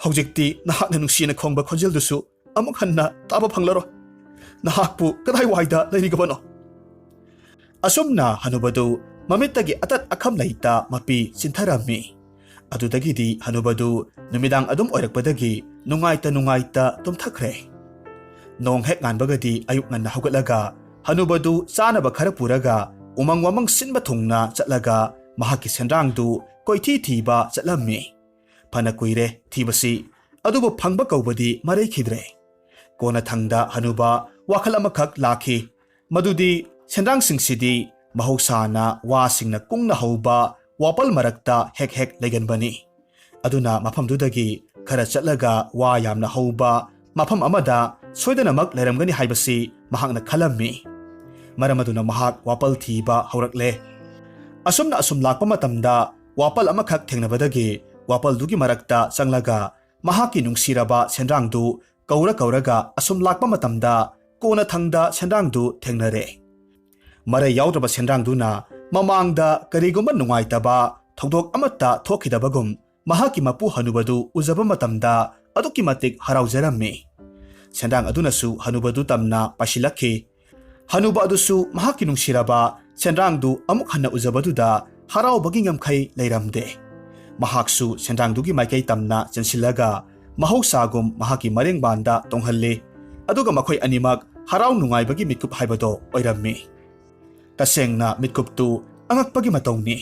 ꯍꯧꯖꯤꯛꯇꯤ ꯅꯍꯥꯛꯅ ꯅꯨꯡꯁꯤꯅ ꯈꯣꯡꯕ ꯈꯣꯟꯖꯦꯜꯗꯨꯁꯨ ꯑꯃꯨꯛ ꯍꯟꯅ ꯇꯥꯕ ꯐꯪꯂꯔꯣꯏ꯫ ꯅꯍꯥꯛꯄꯨ ꯀꯗꯥꯏꯋꯥꯏꯗ ꯂꯩꯔꯤꯒꯕꯅꯣ?" ꯑꯁꯨꯝꯅ ꯍꯅꯨꯕꯗꯨ ꯃꯃꯤꯠꯇꯒꯤ ꯑꯇꯠ ꯑꯈꯝ ꯂꯩꯇ ꯃꯄꯤ ꯆꯤꯟꯊꯔꯝꯃꯤ꯫ ꯑꯗꯨꯗꯒꯤꯗꯤ ꯍꯅꯨꯕꯗꯨ ꯅꯨꯃꯤꯗꯥꯡ ꯑꯗꯨꯝ ꯑꯣꯏꯔꯛꯄꯗꯒꯤ ꯅꯨꯡꯉꯥꯏꯇ ꯅꯨꯡꯉꯥꯏꯇ ꯇꯨꯝꯊꯈ꯭ꯔꯦ꯫ ꯅꯣꯡ ꯍꯦꯛ ꯉꯥꯟꯕꯒꯗꯤ ꯑꯌꯨꯛ ꯉꯟꯅ ꯍꯧꯒꯠꯂꯒ ꯍꯅꯨꯕꯗꯨ ꯆꯥꯅꯕ ꯈꯔ ꯄꯨꯔꯒ ꯎꯃꯪ ꯋꯥꯃꯪ ꯁꯤꯟꯕ ꯊꯨꯡꯅ ꯆꯠꯂꯒ ꯃꯍꯥꯛꯀꯤ ꯁꯦꯟꯗ꯭ꯔꯥꯡꯗꯨ ꯀꯣꯏꯊꯤ ꯊꯤꯕ ꯆꯠꯂꯝꯃꯤ꯫ ꯐꯅ ꯀꯨꯏꯔꯦ ꯊꯤꯕꯁꯤ, ꯑꯗꯨꯕꯨ ꯐꯪꯕ ꯀꯧꯕꯗꯤ ꯃꯔꯩꯈꯤꯗ꯭ꯔꯦ꯫ ꯀꯣꯟꯅꯊꯪꯗ ꯍꯅꯨꯕ ꯋꯥꯈꯜ ꯑꯃꯈꯛ ꯂꯥꯛꯈꯤ, ꯃꯗꯨꯗꯤ ꯁꯦꯟꯗ꯭ꯔꯥꯡꯁꯤꯡꯁꯤꯗꯤ ꯃꯍꯧꯁꯥꯅ ꯋꯥꯁꯤꯡꯅ ꯀꯨꯡꯅ ꯍꯧꯕ ꯋꯥꯄꯜ ꯃꯔꯛꯇ ꯍꯦꯛ ꯍꯦꯛ ꯂꯩꯒꯟꯕꯅꯤ꯫ ꯑꯗꯨꯅ ꯃꯐꯝꯗꯨꯗꯒꯤ ꯈꯔ ꯆꯠꯂꯒ ꯋꯥ ꯌꯥꯝꯅ ꯍꯧꯕ ꯃꯐꯝ ꯑꯃꯗ ꯁꯣꯏꯗꯅꯃꯛ ꯂꯩꯔꯝꯒꯅꯤ ꯍꯥꯏꯕꯁꯤ ꯃꯍꯥꯛꯅ ꯈꯜꯂꯝꯃꯤ꯫ ꯃꯔꯝ ꯑꯗꯨꯅ ꯃꯍꯥꯛ ꯋꯥꯄꯜ ꯊꯤꯕ ꯍꯧꯔꯛꯂꯦ꯫ ꯑꯁꯨꯝꯅ ꯑꯁꯨꯝ ꯂꯥꯛꯄ ꯃꯇꯝꯗ ꯋꯥꯄꯜ ꯑꯃꯈꯛ ꯊꯦꯡꯅꯕꯗꯒꯤ ꯋꯥꯄꯜꯗꯨꯒꯤ ꯃꯔꯛꯇ ꯆꯪꯂꯒ ꯃꯍꯥꯛꯀꯤ ꯅꯨꯡꯁꯤꯔꯕ ꯁꯦꯟꯗ꯭ꯔꯥꯡꯗꯨ ꯀꯧꯔ ꯀꯧꯔꯒ ꯑꯁꯨꯝ ꯂꯥꯛꯄ ꯃꯇꯝꯗ ꯀꯣꯟꯅꯊꯪꯗ ꯁꯦꯟꯗ꯭ꯔꯥꯡꯗꯨ ꯊꯦꯡꯅꯔꯦ꯫ ꯃꯔꯩ ꯌꯥꯎꯗ꯭ꯔꯕ ꯁꯦꯟꯗ꯭ꯔꯥꯡꯗꯨꯅ ꯃꯃꯥꯡꯗ ꯀꯔꯤꯒꯨꯝꯕ ꯅꯨꯡꯉꯥꯏꯇꯕ ꯊꯧꯗꯣꯛ ꯑꯃꯠꯇ ꯊꯣꯛꯈꯤꯗꯕꯒꯨꯝ ꯃꯍꯥꯛꯀꯤ ꯃꯄꯨ ꯍꯅꯨꯕꯗꯨ ꯎꯖꯕ ꯃꯇꯝꯗ ꯑꯗꯨꯛꯀꯤ ꯃꯇꯤꯛ ꯍꯔꯥꯎꯖꯔꯝꯃꯤ꯫ ꯁꯦꯟꯗ꯭ꯔꯥꯡ ꯑꯗꯨꯅꯁꯨ ꯍꯅꯨꯕꯗꯨ ꯇꯝꯅ ꯄꯥꯏꯁꯤꯜꯂꯛꯈꯤ꯫ ꯍꯅꯨꯕ ꯑꯗꯨꯁꯨ ꯃꯍꯥꯛꯀꯤ ꯅꯨꯡꯁꯤꯔꯕ ꯁꯦꯟꯗ꯭ꯔꯥꯡꯗꯨ ꯑꯃꯨꯛ ꯍꯟꯅ ꯎꯖꯕꯗꯨꯗ ꯍꯔꯥꯎꯕꯒꯤ ꯉꯝꯈꯩ ꯂꯩꯔꯝꯗꯦ꯫ ꯃꯍꯥꯛꯁꯨ ꯁꯦꯟꯗ꯭ꯔꯥꯡꯗꯨꯒꯤ ꯃꯥꯏꯀꯩ ꯇꯝꯅ ꯆꯦꯟꯁꯤꯜꯂꯒ ꯃꯍꯧꯁꯥꯒꯨꯝ ꯃꯍꯥꯛꯀꯤ ꯃꯔꯦꯡꯕꯥꯟꯗ ꯇꯣꯡꯍꯜꯂꯤ꯫ ꯑꯗꯨꯒ ꯃꯈꯣꯏ ꯑꯅꯤꯃꯛ ꯍꯔꯥꯎ ꯅꯨꯡꯉꯥꯏꯕꯒꯤ ꯃꯤꯠꯀꯨꯞ ꯍꯥꯏꯕꯗꯣ ꯑꯣꯏꯔꯝꯃꯤ꯫ ꯇꯁꯦꯡꯅ ꯃꯤꯠꯀꯨꯞꯇꯨ ꯑꯉꯛꯄꯒꯤ ꯃꯇꯧꯅꯤ꯫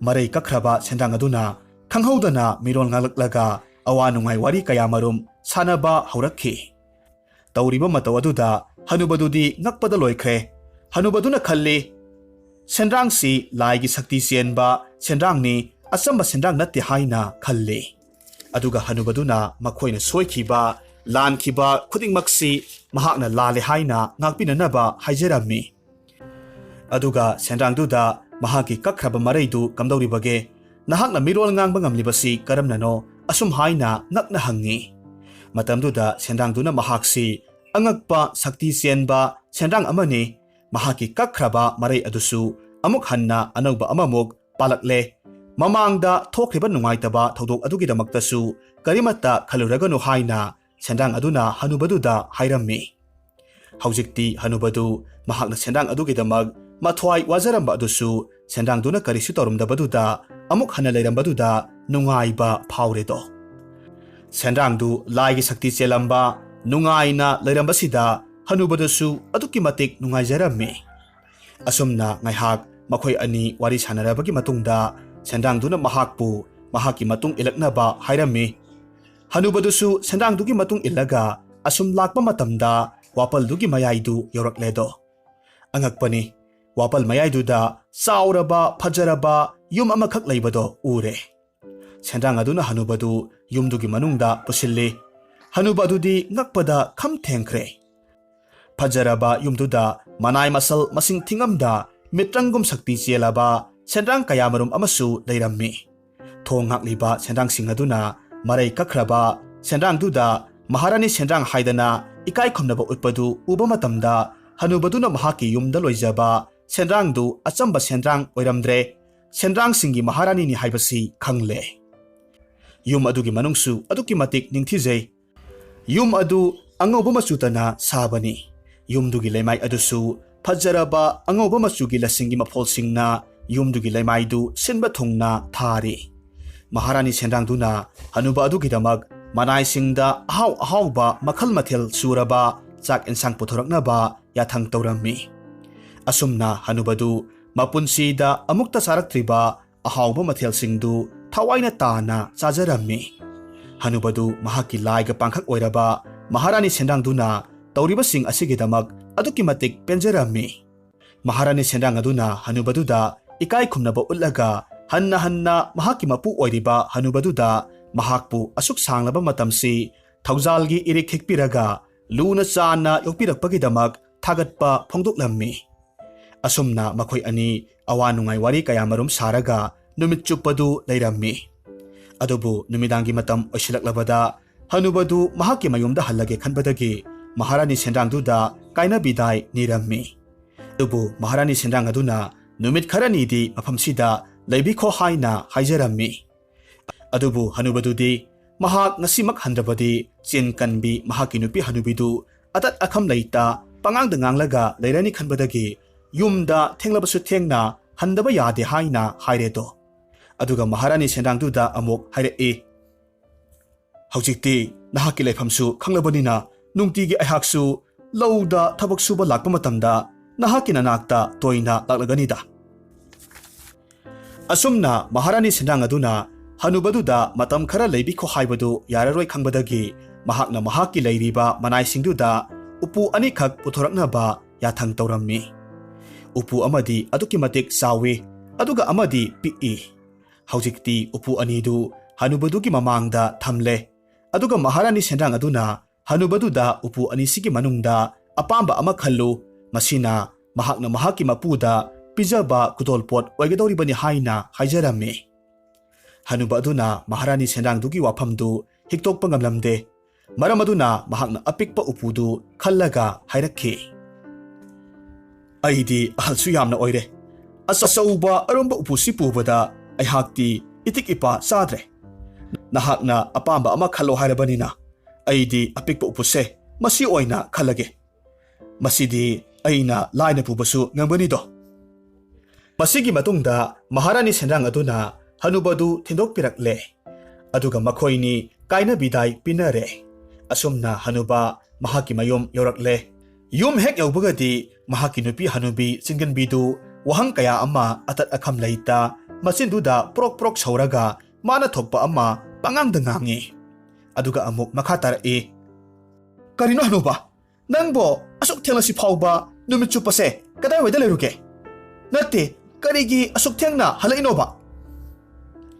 ꯃꯔꯩ ꯀꯛꯈ꯭ꯔꯕ ꯁꯦꯟꯗ꯭ꯔꯥꯡ ꯑꯗꯨꯅ ꯈꯪꯍꯧꯗꯅ ꯃꯤꯔꯣꯜ ꯉꯥꯡꯂꯛꯂꯒ ꯑꯋꯥ ꯅꯨꯡꯉꯥꯏ ꯋꯥꯔꯤ ꯀꯌꯥꯃꯔꯨꯝ ꯁꯥꯟꯅꯕ ꯍꯧꯔꯛꯈꯤ꯫ ꯇꯧꯔꯤꯕ ꯃꯇꯧ ꯑꯗꯨꯗ ꯍꯅꯨꯕꯗꯨꯗꯤ ꯉꯛꯄꯗ ꯂꯣꯏꯈ꯭ꯔꯦ꯫ ꯍꯅꯨꯕꯗꯨꯅ ꯈꯜꯂꯤ, "ꯁꯦꯟꯗ꯭ꯔꯥꯡꯁꯤ ꯂꯥꯏꯒꯤ ꯁꯛꯇꯤ ꯆꯦꯟꯕ ꯁꯦꯟꯗ꯭ꯔꯥꯡꯅꯤ, ꯑꯆꯝꯕ ꯁꯦꯟꯗ꯭ꯔꯥꯡ ꯅꯠꯇꯦ" ꯍꯥꯏꯅ ꯈꯜꯂꯤ꯫ ꯑꯗꯨꯒ ꯍꯅꯨꯕꯗꯨꯅ ꯃꯈꯣꯏꯅ ꯁꯣꯏꯈꯤꯕ, ꯂꯥꯟꯈꯤꯕ ꯈꯨꯗꯤꯡꯃꯛꯁꯤ ꯃꯍꯥꯛꯅ ꯂꯥꯜꯂꯦ ꯍꯥꯏꯅ ꯉꯥꯛꯄꯤꯅꯅꯕ ꯍꯥꯏꯖꯔꯝꯃꯤ꯫ ꯑꯗꯨꯒ ꯁꯦꯟꯗ꯭ꯔꯥꯡꯗꯨꯗ ꯃꯍꯥꯛꯀꯤ ꯀꯛꯈ꯭ꯔꯕ ꯃꯔꯩꯗꯨ ꯀꯝꯗꯧꯔꯤꯕꯒꯦ? ꯅꯍꯥꯛꯅ ꯃꯤꯔꯣꯜ ꯉꯥꯡꯕ ꯉꯝꯂꯤꯕꯁꯤ ꯀꯔꯝꯅꯅꯣ? ꯑꯁꯨꯝ ꯍꯥꯏꯅ ꯉꯛꯅ ꯍꯪꯉꯤ꯫ ꯃꯇꯝꯗꯨꯗ ꯁꯦꯟꯗ꯭ꯔꯥꯡꯗꯨꯅ ꯃꯍꯥꯛꯁꯤ ꯑꯉꯛꯄ ꯁꯛꯇꯤ ꯆꯦꯟꯕ ꯁꯦꯟꯗ꯭ꯔꯥꯡ ꯑꯃꯅꯤ꯫ ꯃꯍꯥꯛꯀꯤ ꯀꯛꯈ꯭ꯔꯕ ꯃꯔꯩ ꯑꯗꯨꯁꯨ ꯑꯃꯨꯛ ꯍꯟꯅ ꯑꯅꯧꯕ ꯑꯃꯃꯨꯛ ꯄꯥꯜꯂꯛꯂꯦ꯫ ꯃꯃꯥꯡꯗ ꯊꯣꯛꯈ꯭ꯔꯤꯕ ꯅꯨꯡꯉꯥꯏꯇꯕ ꯊꯧꯗꯣꯛ ꯑꯗꯨꯒꯤꯗꯃꯛꯇꯁꯨ ꯀꯔꯤꯃꯠꯇ ꯈꯜꯂꯨꯔꯒꯅꯨ ꯍꯥꯏꯅ ꯁꯦꯟꯗ꯭ꯔꯥꯡ ꯑꯗꯨꯅ ꯍꯅꯨꯕꯗꯨꯗ ꯍꯥꯏꯔꯝꯃꯤ꯫ ꯍꯧꯖꯤꯛꯇꯤ ꯍꯅꯨꯕꯗꯨ ꯃꯍꯥꯛꯅ ꯁꯦꯟꯗ꯭ꯔꯥꯡ ꯑꯗꯨꯒꯤꯗꯃꯛ ꯃꯊ꯭ꯋꯥꯏ ꯋꯥꯖꯔꯝꯕ ꯑꯗꯨꯁꯨ ꯁꯦꯟꯗ꯭ꯔꯥꯡꯗꯨꯅ ꯀꯔꯤꯁꯨ ꯇꯧꯔꯝꯗꯕꯗꯨꯗ ꯑꯃꯨꯛ ꯍꯟꯅ ꯂꯩꯔꯝꯕꯗꯨꯗ ꯅꯨꯡꯉꯥꯏꯕ ꯐꯥꯎꯔꯦꯗꯣ꯫ ꯁꯦꯟꯗ꯭ꯔꯥꯡꯗꯨ ꯂꯥꯏꯒꯤ ꯁꯛꯇꯤ ꯆꯦꯜꯂꯝꯕ ꯅꯨꯡꯉꯥꯏꯅ ꯂꯩꯔꯝꯕꯁꯤꯗ ꯍꯅꯨꯕꯗꯨꯁꯨ ꯑꯗꯨꯛꯀꯤ ꯃꯇꯤꯛ ꯅꯨꯡꯉꯥꯏꯖꯔꯝꯃꯤ꯫ ꯑꯁꯨꯝꯅ ꯉꯥꯏꯍꯥꯛ ꯃꯈꯣꯏ ꯑꯅꯤ ꯋꯥꯔꯤ ꯁꯥꯟꯅꯔꯕꯒꯤ ꯃꯇꯨꯡꯗ ꯁꯦꯟꯗ꯭ꯔꯥꯡꯗꯨꯅ ꯃꯍꯥꯛꯄꯨ ꯃꯍꯥꯛꯀꯤ ꯃꯇꯨꯡ ꯏꯜꯂꯛꯅꯕ ꯍꯥꯏꯔꯝꯃꯤ꯫ ꯍꯅꯨꯕꯗꯨꯁꯨ ꯁꯦꯟꯗ꯭ꯔꯥꯡꯗꯨꯒꯤ ꯃꯇꯨꯡ ꯏꯜꯂꯒ ꯑꯁꯨꯝ ꯂꯥꯛꯄ ꯃꯇꯝꯗ ꯋꯥꯄꯜꯗꯨꯒꯤ ꯃꯌꯥꯏꯗꯨ ꯌꯧꯔꯛꯂꯦꯗꯣ꯫ ꯑꯉꯛꯄꯅꯤ, ꯋꯥꯄꯜ ꯃꯌꯥꯏꯗꯨꯗ ꯆꯥꯎꯔꯕ ꯐꯖꯔꯕ ꯌꯨꯝ ꯑꯃꯈꯛ ꯂꯩꯕꯗꯣ ꯎꯔꯦ꯫ ꯁꯦꯟꯗ꯭ꯔꯥꯡ ꯑꯗꯨꯅ ꯍꯅꯨꯕꯗꯨ ꯌꯨꯝꯗꯨꯒꯤ ꯃꯅꯨꯡꯗ ꯄꯨꯁꯤꯜꯂꯤ꯫ ꯍꯅꯨꯕ ꯑꯗꯨꯗꯤ ꯉꯛꯄꯗ ꯈꯝ ꯊꯦꯡꯈ꯭ꯔꯦ꯫ ꯐꯖꯔꯕ ꯌꯨꯝꯗꯨꯗ ꯃꯅꯥꯏ ꯃꯁꯜ ꯃꯁꯤꯡ ꯊꯤꯉꯝꯗ ꯃꯤꯇ꯭ꯔꯪꯒꯨꯝ ꯁꯛꯇꯤ ꯆꯦꯜꯂꯕ ꯁꯦꯟꯗ꯭ꯔꯥꯡ ꯀꯌꯥꯃꯔꯨꯝ ꯑꯃꯁꯨ ꯂꯩꯔꯝꯃꯤ꯫ ꯊꯣꯡ ꯉꯥꯛꯂꯤꯕ ꯁꯦꯟꯗ꯭ꯔꯥꯡꯁꯤꯡ ꯑꯗꯨꯅ ꯃꯔꯩ ꯀꯛꯈ꯭ꯔꯕ ꯁꯦꯟꯗ꯭ꯔꯥꯡꯗꯨꯗ ꯃꯍꯥꯔꯥꯅꯤ ꯁꯦꯟꯗ꯭ꯔꯥꯡ ꯍꯥꯏꯗꯅ ꯏꯀꯥꯏ ꯈꯨꯝꯅꯕ ꯎꯠꯄꯗꯨ ꯎꯕ ꯃꯇꯝꯗ ꯍꯅꯨꯕꯗꯨꯅ ꯃꯍꯥꯛꯀꯤ ꯌꯨꯝꯗ ꯂꯣꯏꯖꯕ ꯁꯦꯟꯗ꯭ꯔꯥꯡꯗꯨ ꯑꯆꯝꯕ ꯁꯦꯟꯗ꯭ꯔꯥꯡ ꯑꯣꯏꯔꯝꯗ꯭ꯔꯦ꯫ ꯁꯦꯟꯗ꯭ꯔꯥꯡꯁꯤꯡꯒꯤ ꯃꯍꯥꯔꯥꯅꯤꯅꯤ ꯍꯥꯏꯕꯁꯤ ꯈꯪꯂꯦ꯫ ꯌꯨꯝ ꯑꯗꯨꯒꯤ ꯃꯅꯨꯡꯁꯨ ꯑꯗꯨꯛꯀꯤ ꯃꯇꯤꯛ ꯅꯤꯡꯊꯤꯖꯩ꯫ ꯌꯨꯝ ꯑꯗꯨ ꯑꯉꯧꯕ ꯃꯆꯨꯇꯅ ꯁꯥꯕꯅꯤ꯫ ꯌꯨꯝꯗꯨꯒꯤ ꯂꯩꯃꯥꯏ ꯑꯗꯨꯁꯨ ꯐꯖꯔꯕ ꯑꯉꯧꯕ ꯃꯆꯨꯒꯤ ꯂꯁꯤꯡꯒꯤ ꯃꯐꯣꯜꯁꯤꯡꯅ ꯌꯨꯝꯗꯨꯒꯤ ꯂꯩꯃꯥꯏꯗꯨ ꯁꯤꯟꯕ ꯊꯨꯡꯅ ꯊꯥꯔꯤ꯫ ꯃꯍꯥꯔꯥꯅꯤ ꯁꯦꯟꯗ꯭ꯔꯥꯡꯗꯨꯅ ꯍꯅꯨꯕ ꯑꯗꯨꯒꯤꯗꯃꯛ ꯃꯅꯥꯏꯁꯤꯡꯗ ꯑꯍꯥꯎ ꯑꯍꯥꯎꯕ ꯃꯈꯜ ꯃꯊꯦꯜ ꯁꯨꯔꯕ ꯆꯥꯛ ꯏꯟꯁꯥꯡ ꯄꯨꯊꯣꯔꯛꯅꯕ ꯌꯥꯊꯪ ꯇꯧꯔꯝꯃꯤ꯫ ꯑꯁꯨꯝꯅ ꯍꯅꯨꯕꯗꯨ ꯃꯄꯨꯟꯁꯤꯗ ꯑꯃꯨꯛꯇ ꯆꯥꯔꯛꯇ꯭ꯔꯤꯕ ꯑꯍꯥꯎꯕ ꯃꯊꯦꯜꯁꯤꯡꯗꯨ ꯊꯋꯥꯏꯅ ꯇꯥꯅ ꯆꯥꯖꯔꯝꯃꯤ꯫ ꯍꯅꯨꯕꯗꯨ ꯃꯍꯥꯛꯀꯤ ꯂꯥꯏꯒ ꯄꯥꯡꯈꯛ ꯑꯣꯏꯔꯕ ꯃꯍꯥꯔꯥꯅꯤ ꯁꯦꯟꯗ꯭ꯔꯥꯡꯗꯨꯅ ꯇꯧꯔꯤꯕꯁꯤꯡ ꯑꯁꯤꯒꯤꯗꯃꯛ ꯑꯗꯨꯛꯀꯤ ꯃꯇꯤꯛ ꯄꯦꯟꯖꯔꯝꯃꯤ꯫ ꯃꯍꯥꯔꯥꯅꯤ ꯁꯦꯟꯗ꯭ꯔꯥꯡ ꯑꯗꯨꯅ ꯍꯅꯨꯕꯗꯨꯗ ꯏꯀꯥꯏ ꯈꯨꯝꯅꯕ ꯎꯠꯂꯒ ꯍꯟꯅ ꯍꯟꯅ ꯃꯍꯥꯛꯀꯤ ꯃꯄꯨ ꯑꯣꯏꯔꯤꯕ ꯍꯅꯨꯕꯗꯨꯗ ꯃꯍꯥꯛꯄꯨ ꯑꯁꯨꯛ ꯁꯥꯡꯂꯕ ꯃꯇꯝꯁꯤ ꯊꯧꯖꯥꯜꯒꯤ ꯏꯔꯤꯛ ꯍꯤꯛꯄꯤꯔꯒ ꯂꯨꯅ ꯆꯥꯟꯅ ꯌꯣꯛꯄꯤꯔꯛꯄꯒꯤꯗꯃꯛ ꯊꯥꯒꯠꯄ ꯐꯣꯡꯗꯣꯛꯂꯝꯃꯤ꯫ ꯑꯁꯨꯝꯅ ꯃꯈꯣꯏ ꯑꯅꯤ ꯑꯋꯥ ꯅꯨꯡꯉꯥꯏ ꯋꯥꯔꯤ ꯀꯌꯥꯃꯔꯨꯝ ꯁꯥꯔꯒ ꯅꯨꯃꯤꯠ ꯆꯨꯞꯄꯗꯨ ꯂꯩꯔꯝꯃꯤ꯫ ꯑꯗꯨꯕꯨ ꯅꯨꯃꯤꯗꯥꯡꯒꯤ ꯃꯇꯝ ꯑꯣꯏꯁꯤꯜꯂꯛꯂꯕꯗ ꯍꯅꯨꯕꯗꯨ ꯃꯍꯥꯛꯀꯤ ꯃꯌꯨꯝꯗ ꯍꯜꯂꯒꯦ ꯈꯟꯕꯗꯒꯤ ꯃꯍꯥꯔꯥꯅꯤ ꯁꯦꯟꯗ꯭ꯔꯥꯡꯗꯨꯗ ꯀꯥꯏꯅ ꯕꯤꯗꯥꯏ ꯅꯤꯔꯝꯃꯤ꯫ ꯑꯗꯨꯕꯨ ꯃꯍꯥꯔꯥꯅꯤ ꯁꯦꯟꯗ꯭ꯔꯥꯡ ꯑꯗꯨꯅ ꯅꯨꯃꯤꯠ ꯈꯔꯅꯤꯗꯤ ꯃꯐꯝꯁꯤꯗ ꯂꯩꯕꯤꯈꯣ ꯍꯥꯏꯅ ꯍꯥꯏꯖꯔꯝꯃꯤ꯫ ꯑꯗꯨꯕꯨ ꯍꯅꯨꯕꯗꯨꯗꯤ ꯃꯍꯥꯛ ꯉꯁꯤꯃꯛ ꯍꯟꯗ꯭ꯔꯕꯗꯤ ꯆꯤꯟ ꯀꯟꯕꯤ ꯃꯍꯥꯛꯀꯤ ꯅꯨꯄꯤ ꯍꯅꯨꯕꯤꯗꯨ ꯑꯇꯠ ꯑꯈꯝ ꯂꯩꯇ ꯄꯉꯥꯡꯗ ꯉꯥꯡꯂꯒ ꯂꯩꯔꯅꯤ ꯈꯟꯕꯗꯒꯤ ꯌꯨꯝꯗ ꯊꯦꯡꯂꯕꯁꯨ ꯊꯦꯡꯅ ꯍꯟꯗꯕ ꯌꯥꯗꯦ ꯍꯥꯏꯅ ꯍꯥꯏꯔꯦꯗꯣ꯫ ꯑꯗꯨꯒ ꯃꯍꯥꯔꯥꯅꯤ ꯁꯦꯟꯗ꯭ꯔꯥꯡꯗꯨꯗ ꯑꯃꯨꯛ ꯍꯥꯏꯔꯛꯏ, "ꯍꯧꯖꯤꯛꯇꯤ ꯅꯍꯥꯛꯀꯤ ꯂꯩꯐꯝꯁꯨ ꯈꯪꯂꯕꯅꯤꯅ ꯅꯨꯡꯇꯤꯒꯤ ꯑꯩꯍꯥꯛꯁꯨ ꯂꯧꯗ ꯊꯕꯛ ꯁꯨꯕ ꯂꯥꯛꯄ ꯃꯇꯝꯗ ꯅꯍꯥꯛꯀꯤ ꯅꯅꯥꯛꯇ ꯇꯣꯏꯅ ꯂꯥꯛꯂꯒꯅꯤꯗ꯫" ꯑꯁꯨꯝꯅ ꯃꯍꯥꯔꯥꯅꯤ ꯁꯦꯟꯗ꯭ꯔꯥꯡ ꯑꯗꯨꯅ ꯍꯅꯨꯕꯗꯨꯗ ꯃꯇꯝ ꯈꯔ ꯂꯩꯕꯤꯈꯣ ꯍꯥꯏꯕꯗꯨ ꯌꯥꯔꯔꯣꯏ ꯈꯪꯕꯗꯒꯤ ꯃꯍꯥꯛꯅ ꯃꯍꯥꯛꯀꯤ ꯂꯩꯔꯤꯕ ꯃꯅꯥꯏꯁꯤꯡꯗꯨꯗ ꯎꯄꯨ ꯑꯅꯤꯈꯛ ꯄꯨꯊꯣꯔꯛꯅꯕ ꯌꯥꯊꯪ ꯇꯧꯔꯝꯃꯤ꯫ ꯎꯄꯨ ꯑꯃꯗꯤ ꯑꯗꯨꯛꯀꯤ ꯃꯇꯤꯛ ꯆꯥꯎꯏ, ꯑꯗꯨꯒ ꯑꯃꯗꯤ ꯄꯤꯛꯏ꯫ ꯍꯧꯖꯤꯛꯇꯤ ꯎꯄꯨ ꯑꯅꯤꯗꯨ ꯍꯅꯨꯕꯗꯨꯒꯤ ꯃꯃꯥꯡꯗ ꯊꯝꯂꯦ꯫ ꯑꯗꯨꯒ ꯃꯍꯥꯔꯥꯅꯤ ꯁꯦꯟꯗ꯭ꯔꯥꯡ ꯑꯗꯨꯅ ꯍꯅꯨꯕꯗꯨꯗ ꯎꯄꯨ ꯑꯅꯤꯁꯤꯒꯤ ꯃꯅꯨꯡꯗ ꯑꯄꯥꯝꯕ ꯑꯃ ꯈꯜꯂꯨ, ꯃꯁꯤꯅ ꯃꯍꯥꯛꯅ ꯃꯍꯥꯛꯀꯤ ꯃꯄꯨꯗ ꯄꯤꯖꯕ ꯈꯨꯗꯣꯜꯄꯣꯠ ꯑꯣꯏꯒꯗꯧꯔꯤꯕꯅꯤ ꯍꯥꯏꯅ ꯍꯥꯏꯖꯔꯝꯃꯤ꯫ ꯍꯅꯨꯕ ꯑꯗꯨꯅ ꯃꯍꯥꯔꯥꯅꯤ ꯁꯦꯟꯗ꯭ꯔꯥꯡꯗꯨꯒꯤ ꯋꯥꯐꯝꯗꯨ ꯍꯤꯛꯇꯣꯛꯄ ꯉꯝꯂꯝꯗꯦ꯫ ꯃꯔꯝ ꯑꯗꯨꯅ ꯃꯍꯥꯛꯅ ꯑꯄꯤꯛꯄ ꯎꯄꯨꯗꯨ ꯈꯜꯂꯒ ꯍꯥꯏꯔꯛꯈꯤ, "ꯑꯩꯗꯤ ꯑꯍꯜꯁꯨ ꯌꯥꯝꯅ ꯑꯣꯏꯔꯦ꯫ ꯑꯆꯧꯕ ꯑꯔꯨꯝꯕ ꯎꯄꯨꯁꯤ ꯄꯨꯕꯗ ꯑꯩꯍꯥꯛꯇꯤ ꯏꯇꯤꯛ ꯏꯄꯥ ꯆꯥꯗ꯭ꯔꯦ꯫ ꯅꯍꯥꯛꯅ ꯑꯄꯥꯝꯕ ꯑꯃ ꯈꯜꯂꯣ ꯍꯥꯏꯔꯕꯅꯤꯅ ꯑꯩꯗꯤ ꯑꯄꯤꯛꯄ ꯎꯄꯨꯁꯦ ꯃꯁꯤ ꯑꯣꯏꯅ ꯈꯜꯂꯒꯦ꯫ ꯃꯁꯤꯗꯤ ꯑꯩꯅ ꯂꯥꯏꯅ ꯄꯨꯕꯁꯨ ꯉꯝꯒꯅꯤꯗꯣ꯫" ꯃꯁꯤꯒꯤ ꯃꯇꯨꯡꯗ ꯃꯍꯥꯔꯥꯅꯤ ꯁꯦꯟꯗ꯭ꯔꯥꯡ ꯑꯗꯨꯅ ꯍꯅꯨꯕꯗꯨ ꯊꯤꯟꯗꯣꯛꯄꯤꯔꯛꯂꯦ꯫ ꯑꯗꯨꯒ ꯃꯈꯣꯏꯅꯤ ꯀꯥꯏꯅ ꯕꯤꯗꯥꯏ ꯄꯤꯅꯔꯦ꯫ ꯑꯁꯨꯝꯅ ꯍꯅꯨꯕ ꯃꯍꯥꯛꯀꯤ ꯃꯌꯨꯝ ꯌꯧꯔꯛꯂꯦ꯫ ꯌꯨꯝ ꯍꯦꯛ ꯌꯧꯕꯒꯗꯤ ꯃꯍꯥꯛꯀꯤ ꯅꯨꯄꯤ ꯍꯅꯨꯕꯤ ꯆꯤꯡꯒꯟꯕꯤꯗꯨ ꯋꯥꯍꯪ ꯀꯌꯥ ꯑꯃ ꯑꯇꯠ ꯑꯈꯝ ꯂꯩꯇ ꯃꯆꯤꯟꯗꯨꯗ ꯄ꯭ꯔꯣꯛ ꯄ꯭ꯔꯣꯛ ꯁꯧꯔꯒ ꯃꯥꯅ ꯊꯣꯛꯄ ꯑꯃ ꯄꯉꯥꯡꯗ ꯉꯥꯡꯉꯤ꯫ ꯑꯗꯨꯒ ꯑꯃꯨꯛ ꯃꯈꯥ ꯇꯥꯔꯛꯏ, "ꯀꯔꯤꯅꯣ ꯍꯅꯨꯕ? ꯅꯪꯕꯣ ꯑꯁꯨꯛ ꯊꯦꯡꯂꯁꯤ ꯐꯥꯎꯕ ꯅꯨꯃꯤꯠ ꯆꯨꯞꯄꯁꯦ ꯀꯗꯥꯏꯋꯥꯏꯗ ꯂꯩꯔꯨꯒꯦ? ꯅꯠꯇꯦ, ꯀꯔꯤꯒꯤ ꯑꯁꯨꯛ ꯊꯦꯡꯅ ꯍꯜꯂꯛꯏꯅꯣꯕ?"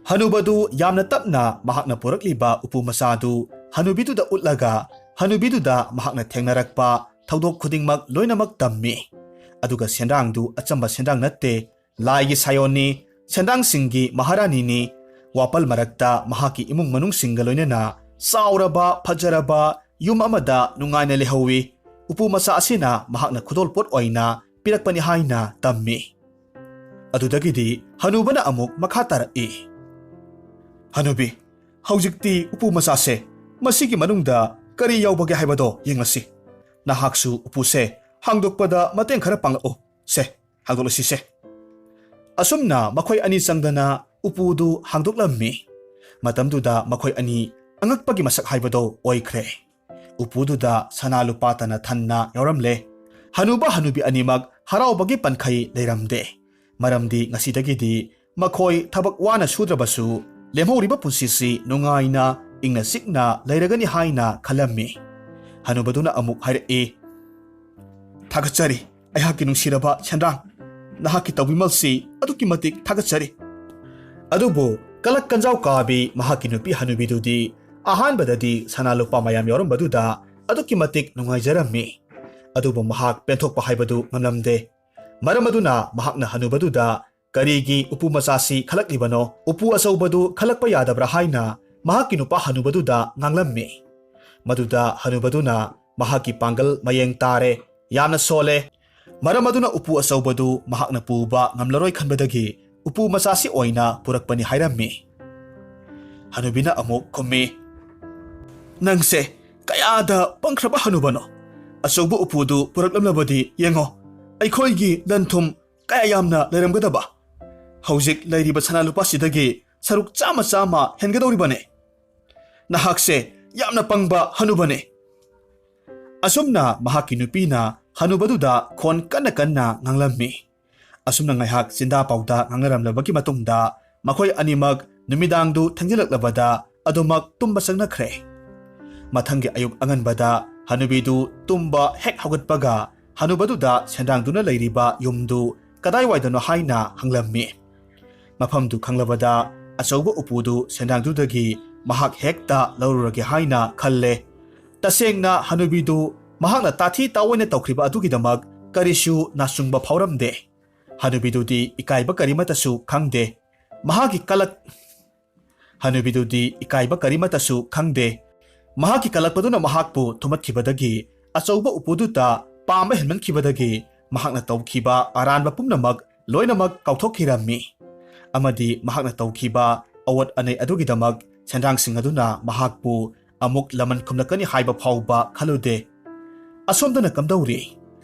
ꯍꯅꯨꯕꯗꯨ ꯌꯥꯝꯅ ꯇꯞꯅ ꯃꯍꯥꯛꯅ ꯄꯨꯔꯛꯂꯤꯕ ꯎꯄꯨ ꯃꯆꯥꯗꯨ ꯍꯅꯨꯕꯤꯗꯨꯗ ꯎꯠꯂꯒ ꯍꯅꯨꯕꯤꯗꯨꯗ ꯃꯍꯥꯛꯅ ꯊꯦꯡꯅꯔꯛꯄ ꯊꯧꯗꯣꯛ ꯈꯨꯗꯤꯡꯃꯛ ꯂꯣꯏꯅꯃꯛ ꯇꯝꯃꯤ꯫ ꯑꯗꯨꯒ ꯁꯦꯟꯗ꯭ꯔꯥꯡꯗꯨ ꯑꯆꯝꯕ ꯁꯦꯟꯗ꯭ꯔꯥꯡ ꯅꯠꯇꯦ, ꯂꯥꯏꯒꯤ ꯁꯥꯌꯣꯟꯅꯤ꯫ ꯁꯦꯟꯗ꯭ꯔꯥꯡꯁꯤꯡꯒꯤ ꯃꯍꯥꯔꯥꯅꯤꯅꯤ꯫ ꯋꯥꯄꯜ ꯃꯔꯛꯇ ꯃꯍꯥꯛꯀꯤ ꯏꯃꯨꯡ ꯃꯅꯨꯡꯁꯤꯡꯒ ꯂꯣꯏꯅꯅ ꯆꯥꯎꯔꯕ ꯐꯖꯔꯕ ꯌꯨꯝ ꯑꯃꯗ ꯅꯨꯡꯉꯥꯏꯅ ꯂꯩꯍꯧꯋꯤ꯫ ꯎꯄꯨ ꯃꯆꯥ ꯑꯁꯤꯅ ꯃꯍꯥꯛꯅ ꯈꯨꯗꯣꯜꯄꯣꯠ ꯑꯣꯏꯅ ꯄꯤꯔꯛꯄꯅꯤ ꯍꯥꯏꯅ ꯇꯝꯃꯤ꯫ ꯑꯗꯨꯗꯒꯤꯗꯤ ꯍꯅꯨꯕꯅ ꯑꯃꯨꯛ ꯃꯈꯥ ꯇꯥꯔꯛꯏ, "ꯍꯅꯨꯕꯤ, ꯍꯧꯖꯤꯛꯇꯤ ꯎꯄꯨ ꯃꯆꯥꯁꯦ, ꯃꯁꯤꯒꯤ ꯃꯅꯨꯡꯗ ꯀꯔꯤ ꯌꯥꯎꯕꯒꯦ ꯍꯥꯏꯕꯗꯣ ꯌꯦꯡꯂꯁꯤ꯫ ꯅꯍꯥꯛꯁꯨ ꯎꯄꯨꯁꯦ ꯍꯥꯡꯗꯣꯛꯄꯗ ꯃꯇꯦꯡ ꯈꯔ ꯄꯥꯡꯂꯛꯎ꯫ ꯁꯦ, ꯍꯥꯡꯗꯣꯛꯂꯁꯤꯁꯦ꯫" ꯑꯁꯨꯝꯅ ꯃꯈꯣꯏ ꯑꯅꯤ ꯆꯪꯗꯅ ꯎꯄꯨꯗꯨ ꯍꯥꯡꯗꯣꯛꯂꯝꯃꯤ꯫ ꯃꯇꯝꯗꯨꯗ ꯃꯈꯣꯏ ꯑꯅꯤ ꯑꯉꯛꯄꯒꯤ ꯃꯁꯛ ꯍꯥꯏꯕꯗꯣ ꯑꯣꯏꯈ꯭ꯔꯦ꯫ ꯎꯄꯨꯗꯨꯗ ꯁꯅꯥ ꯂꯨꯄꯥꯇꯅ ꯊꯟꯅ ꯌꯥꯎꯔꯝꯂꯦ꯫ ꯍꯅꯨꯕ ꯍꯅꯨꯕꯤ ꯑꯅꯤꯃꯛ ꯍꯔꯥꯎꯕꯒꯤ ꯄꯟꯈꯩ ꯂꯩꯔꯝꯗꯦ꯫ ꯃꯔꯝꯗꯤ ꯉꯁꯤꯗꯒꯤꯗꯤ ꯃꯈꯣꯏ ꯊꯕꯛ ꯋꯥꯅ ꯁꯨꯗ꯭ꯔꯕꯁꯨ ꯂꯦꯝꯍꯧꯔꯤꯕ ꯄꯨꯟꯁꯤꯁꯤ ꯅꯨꯡꯉꯥꯏꯅ ꯏꯪꯅ ꯆꯤꯛꯅ ꯂꯩꯔꯒꯅꯤ ꯍꯥꯏꯅ ꯈꯜꯂꯝꯃꯤ꯫ ꯍꯅꯨꯕꯗꯨꯅ ꯑꯃꯨꯛ ꯍꯥꯏꯔꯛꯏ, "ꯊꯥꯒꯠꯆꯔꯤ, ꯑꯩꯍꯥꯛꯀꯤ ꯅꯨꯡꯁꯤꯔꯕ ꯁꯦꯟꯗ꯭ꯔꯥꯡ, ꯅꯍꯥꯛꯀꯤ ꯇꯧꯕꯤꯃꯜꯁꯤ ꯑꯗꯨꯛꯀꯤ ꯃꯇꯤꯛ ꯊꯥꯒꯠꯆꯔꯤ꯫" ꯑꯗꯨꯕꯨ ꯀꯂꯛ ꯀꯟꯖꯥꯎ ꯀꯥꯕꯤ ꯃꯍꯥꯛꯀꯤ ꯅꯨꯄꯤ ꯍꯅꯨꯕꯤꯗꯨꯗꯤ ꯑꯍꯥꯟꯕꯗꯗꯤ ꯁꯅꯥ ꯂꯨꯄꯥ ꯃꯌꯥꯝ ꯌꯥꯎꯔꯝꯕꯗꯨꯗ ꯑꯗꯨꯛꯀꯤ ꯃꯇꯤꯛ ꯅꯨꯡꯉꯥꯏꯖꯔꯝꯃꯤ꯫ ꯑꯗꯨꯕꯨ ꯃꯍꯥꯛ ꯄꯦꯟꯊꯣꯛꯄ ꯍꯥꯏꯕꯗꯨ ꯉꯝꯂꯝꯗꯦ꯫ ꯃꯔꯝ ꯑꯗꯨꯅ ꯃꯍꯥꯛꯅ ꯍꯅꯨꯕꯗꯨꯗ ꯀꯔꯤꯒꯤ ꯎꯄꯨ ꯃꯆꯥꯁꯤ ꯈꯜꯂꯛꯂꯤꯕꯅꯣ, ꯎꯄꯨ ꯑꯆꯧꯕꯗꯨ ꯈꯜꯂꯛꯄ ꯌꯥꯗꯕ꯭ꯔꯥ ꯍꯥꯏꯅ ꯃꯍꯥꯛꯀꯤ ꯅꯨꯄꯥ ꯍꯅꯨꯕꯗꯨꯗ ꯉꯥꯡꯂꯝꯃꯤ꯫ ꯃꯗꯨꯗ ꯍꯅꯨꯕꯗꯨꯅ ꯃꯍꯥꯛꯀꯤ ꯄꯥꯡꯒꯜ ꯃꯌꯦꯡ ꯇꯥꯔꯦ, ꯌꯥꯝꯅ ꯁꯣꯜꯂꯦ꯫ ꯃꯔꯝ ꯑꯗꯨꯅ ꯎꯄꯨ ꯑꯆꯧꯕꯗꯨ ꯃꯍꯥꯛꯅ ꯄꯨꯕ ꯉꯝꯂꯔꯣꯏ ꯈꯟꯕꯗꯒꯤ ꯎꯄꯨ ꯃꯆꯥꯁꯤ ꯑꯣꯏꯅ ꯄꯨꯔꯛꯄꯅꯤ ꯍꯥꯏꯔꯝꯃꯤ꯫ ꯍꯅꯨꯕꯤꯅ ꯑꯃꯨꯛ ꯈꯨꯝꯃꯤ, "ꯅꯪꯁꯦ ꯀꯌꯥꯗ ꯄꯪꯈ꯭ꯔꯕ ꯍꯅꯨꯕꯅꯣ! ꯑꯆꯧꯕ ꯎꯄꯨꯗꯨ ꯄꯨꯔꯛꯂꯝꯂꯕꯗꯤ ꯌꯦꯡꯉꯣ, ꯑꯩꯈꯣꯏꯒꯤ ꯂꯟ ꯊꯨꯝ ꯀꯌꯥ ꯌꯥꯝꯅ ꯂꯩꯔꯝꯒꯗꯕ! ꯍꯧꯖꯤꯛ ꯂꯩꯔꯤꯕ ꯁꯅꯥ ꯂꯨꯄꯥꯁꯤꯗꯒꯤ ꯁꯔꯨꯛ ꯆꯥꯝꯃ ꯆꯥꯝꯃ ꯍꯦꯟꯒꯗꯧꯔꯤꯕꯅꯦ꯫ ꯅꯍꯥꯛꯁꯦ ꯌꯥꯝꯅ ꯄꯪꯕ ꯍꯅꯨꯕꯅꯦ꯫" ꯑꯁꯨꯝꯅ ꯃꯍꯥꯛꯀꯤ ꯅꯨꯄꯤꯅ ꯍꯅꯨꯕꯗꯨꯗ ꯈꯣꯟ ꯀꯟꯅ ꯀꯟꯅ ꯉꯥꯡꯂꯝꯃꯤ꯫ ꯑꯁꯨꯝꯅ ꯉꯥꯏꯍꯥꯛ ꯆꯤꯟꯗꯥ ꯄꯥꯎꯗ ꯉꯥꯡꯅꯔꯝꯂꯕꯒꯤ ꯃꯇꯨꯡꯗ ꯃꯈꯣꯏ ꯑꯅꯤꯃꯛ ꯅꯨꯃꯤꯗꯥꯡꯗꯨ ꯊꯦꯡꯖꯤꯜꯂꯛꯂꯕꯗ ꯑꯗꯨꯃꯛ ꯇꯨꯝꯕ ꯆꯪꯅꯈ꯭ꯔꯦ꯫ ꯃꯊꯪꯒꯤ ꯑꯌꯨꯛ ꯑꯉꯟꯕꯗ ꯍꯅꯨꯕꯤꯗꯨ ꯇꯨꯝꯕ ꯍꯦꯛ ꯍꯧꯒꯠꯄꯒ ꯍꯅꯨꯕꯗꯨꯗ ꯁꯦꯟꯗ꯭ꯔꯥꯡꯗꯨꯅ ꯂꯩꯔꯤꯕ ꯌꯨꯝꯗꯨ ꯀꯗꯥꯏꯋꯥꯏꯗꯅꯣ ꯍꯥꯏꯅ ꯍꯪꯂꯝꯃꯤ꯫ ꯃꯐꯝꯗꯨ ꯈꯪꯂꯕꯗ ꯑꯆꯧꯕ ꯎꯄꯨꯗꯨ ꯁꯦꯟꯗ꯭ꯔꯥꯡꯗꯨꯗꯒꯤ ꯃꯍꯥꯛ ꯍꯦꯛꯇ ꯂꯧꯔꯨꯔꯒꯦ ꯍꯥꯏꯅ ꯈꯜꯂꯦ꯫ ꯇꯁꯦꯡꯅ ꯍꯅꯨꯕꯤꯗꯨ ꯃꯍꯥꯛꯅ ꯇꯥꯊꯤ ꯇꯥꯑꯣꯏꯅ ꯇꯧꯈ꯭ꯔꯤꯕ ꯑꯗꯨꯒꯤꯗꯃꯛ ꯀꯔꯤꯁꯨ ꯅꯥꯆꯨꯡꯕ ꯐꯥꯎꯔꯝꯗꯦ꯫ ꯍꯅꯨꯕꯤꯗꯨꯗꯤ ꯏꯀꯥꯏꯕ ꯀꯔꯤꯃꯠꯇꯁꯨ ꯈꯪꯗꯦ꯫ ꯃꯍꯥꯛꯀꯤ ꯀꯂꯛ ꯍꯅꯨꯕꯤꯗꯨꯗꯤ ꯏꯀꯥꯏꯕ ꯀꯔꯤꯃꯠꯇꯁꯨ ꯈꯪꯗꯦ꯫ ꯃꯍꯥꯛꯀꯤ ꯀꯂꯛꯄꯗꯨꯅ ꯃꯍꯥꯛꯄꯨ ꯊꯨꯝꯍꯠꯈꯤꯕꯗꯒꯤ ꯑꯆꯧꯕ ꯎꯄꯨꯗꯨꯗ ꯄꯥꯝꯕ ꯍꯦꯟꯃꯟꯈꯤꯕꯗꯒꯤ ꯃꯍꯥꯛꯅ ꯇꯧꯈꯤꯕ ꯑꯔꯥꯟꯕ ꯄꯨꯝꯅꯃꯛ ꯂꯣꯏꯅꯃꯛ ꯀꯥꯎꯊꯣꯛꯈꯤꯔꯝꯃꯤ꯫ ꯑꯃꯗꯤ ꯃꯍꯥꯛꯅ ꯇꯧꯈꯤꯕ ꯑꯋꯣꯠ ꯑꯅꯩ ꯑꯗꯨꯒꯤꯗꯃꯛ ꯁꯦꯟꯗ꯭ꯔꯥꯡꯁꯤꯡ ꯑꯗꯨꯅ ꯃꯍꯥꯛꯄꯨ ꯑꯃꯨꯛ ꯂꯃꯟ ꯈꯨꯝꯂꯛꯀꯅꯤ ꯍꯥꯏꯕ ꯐꯥꯎꯕ ꯈꯜꯂꯨꯗꯦ꯫ ꯑꯁꯣꯝꯗꯅ ꯀꯝꯗꯧꯔꯤ?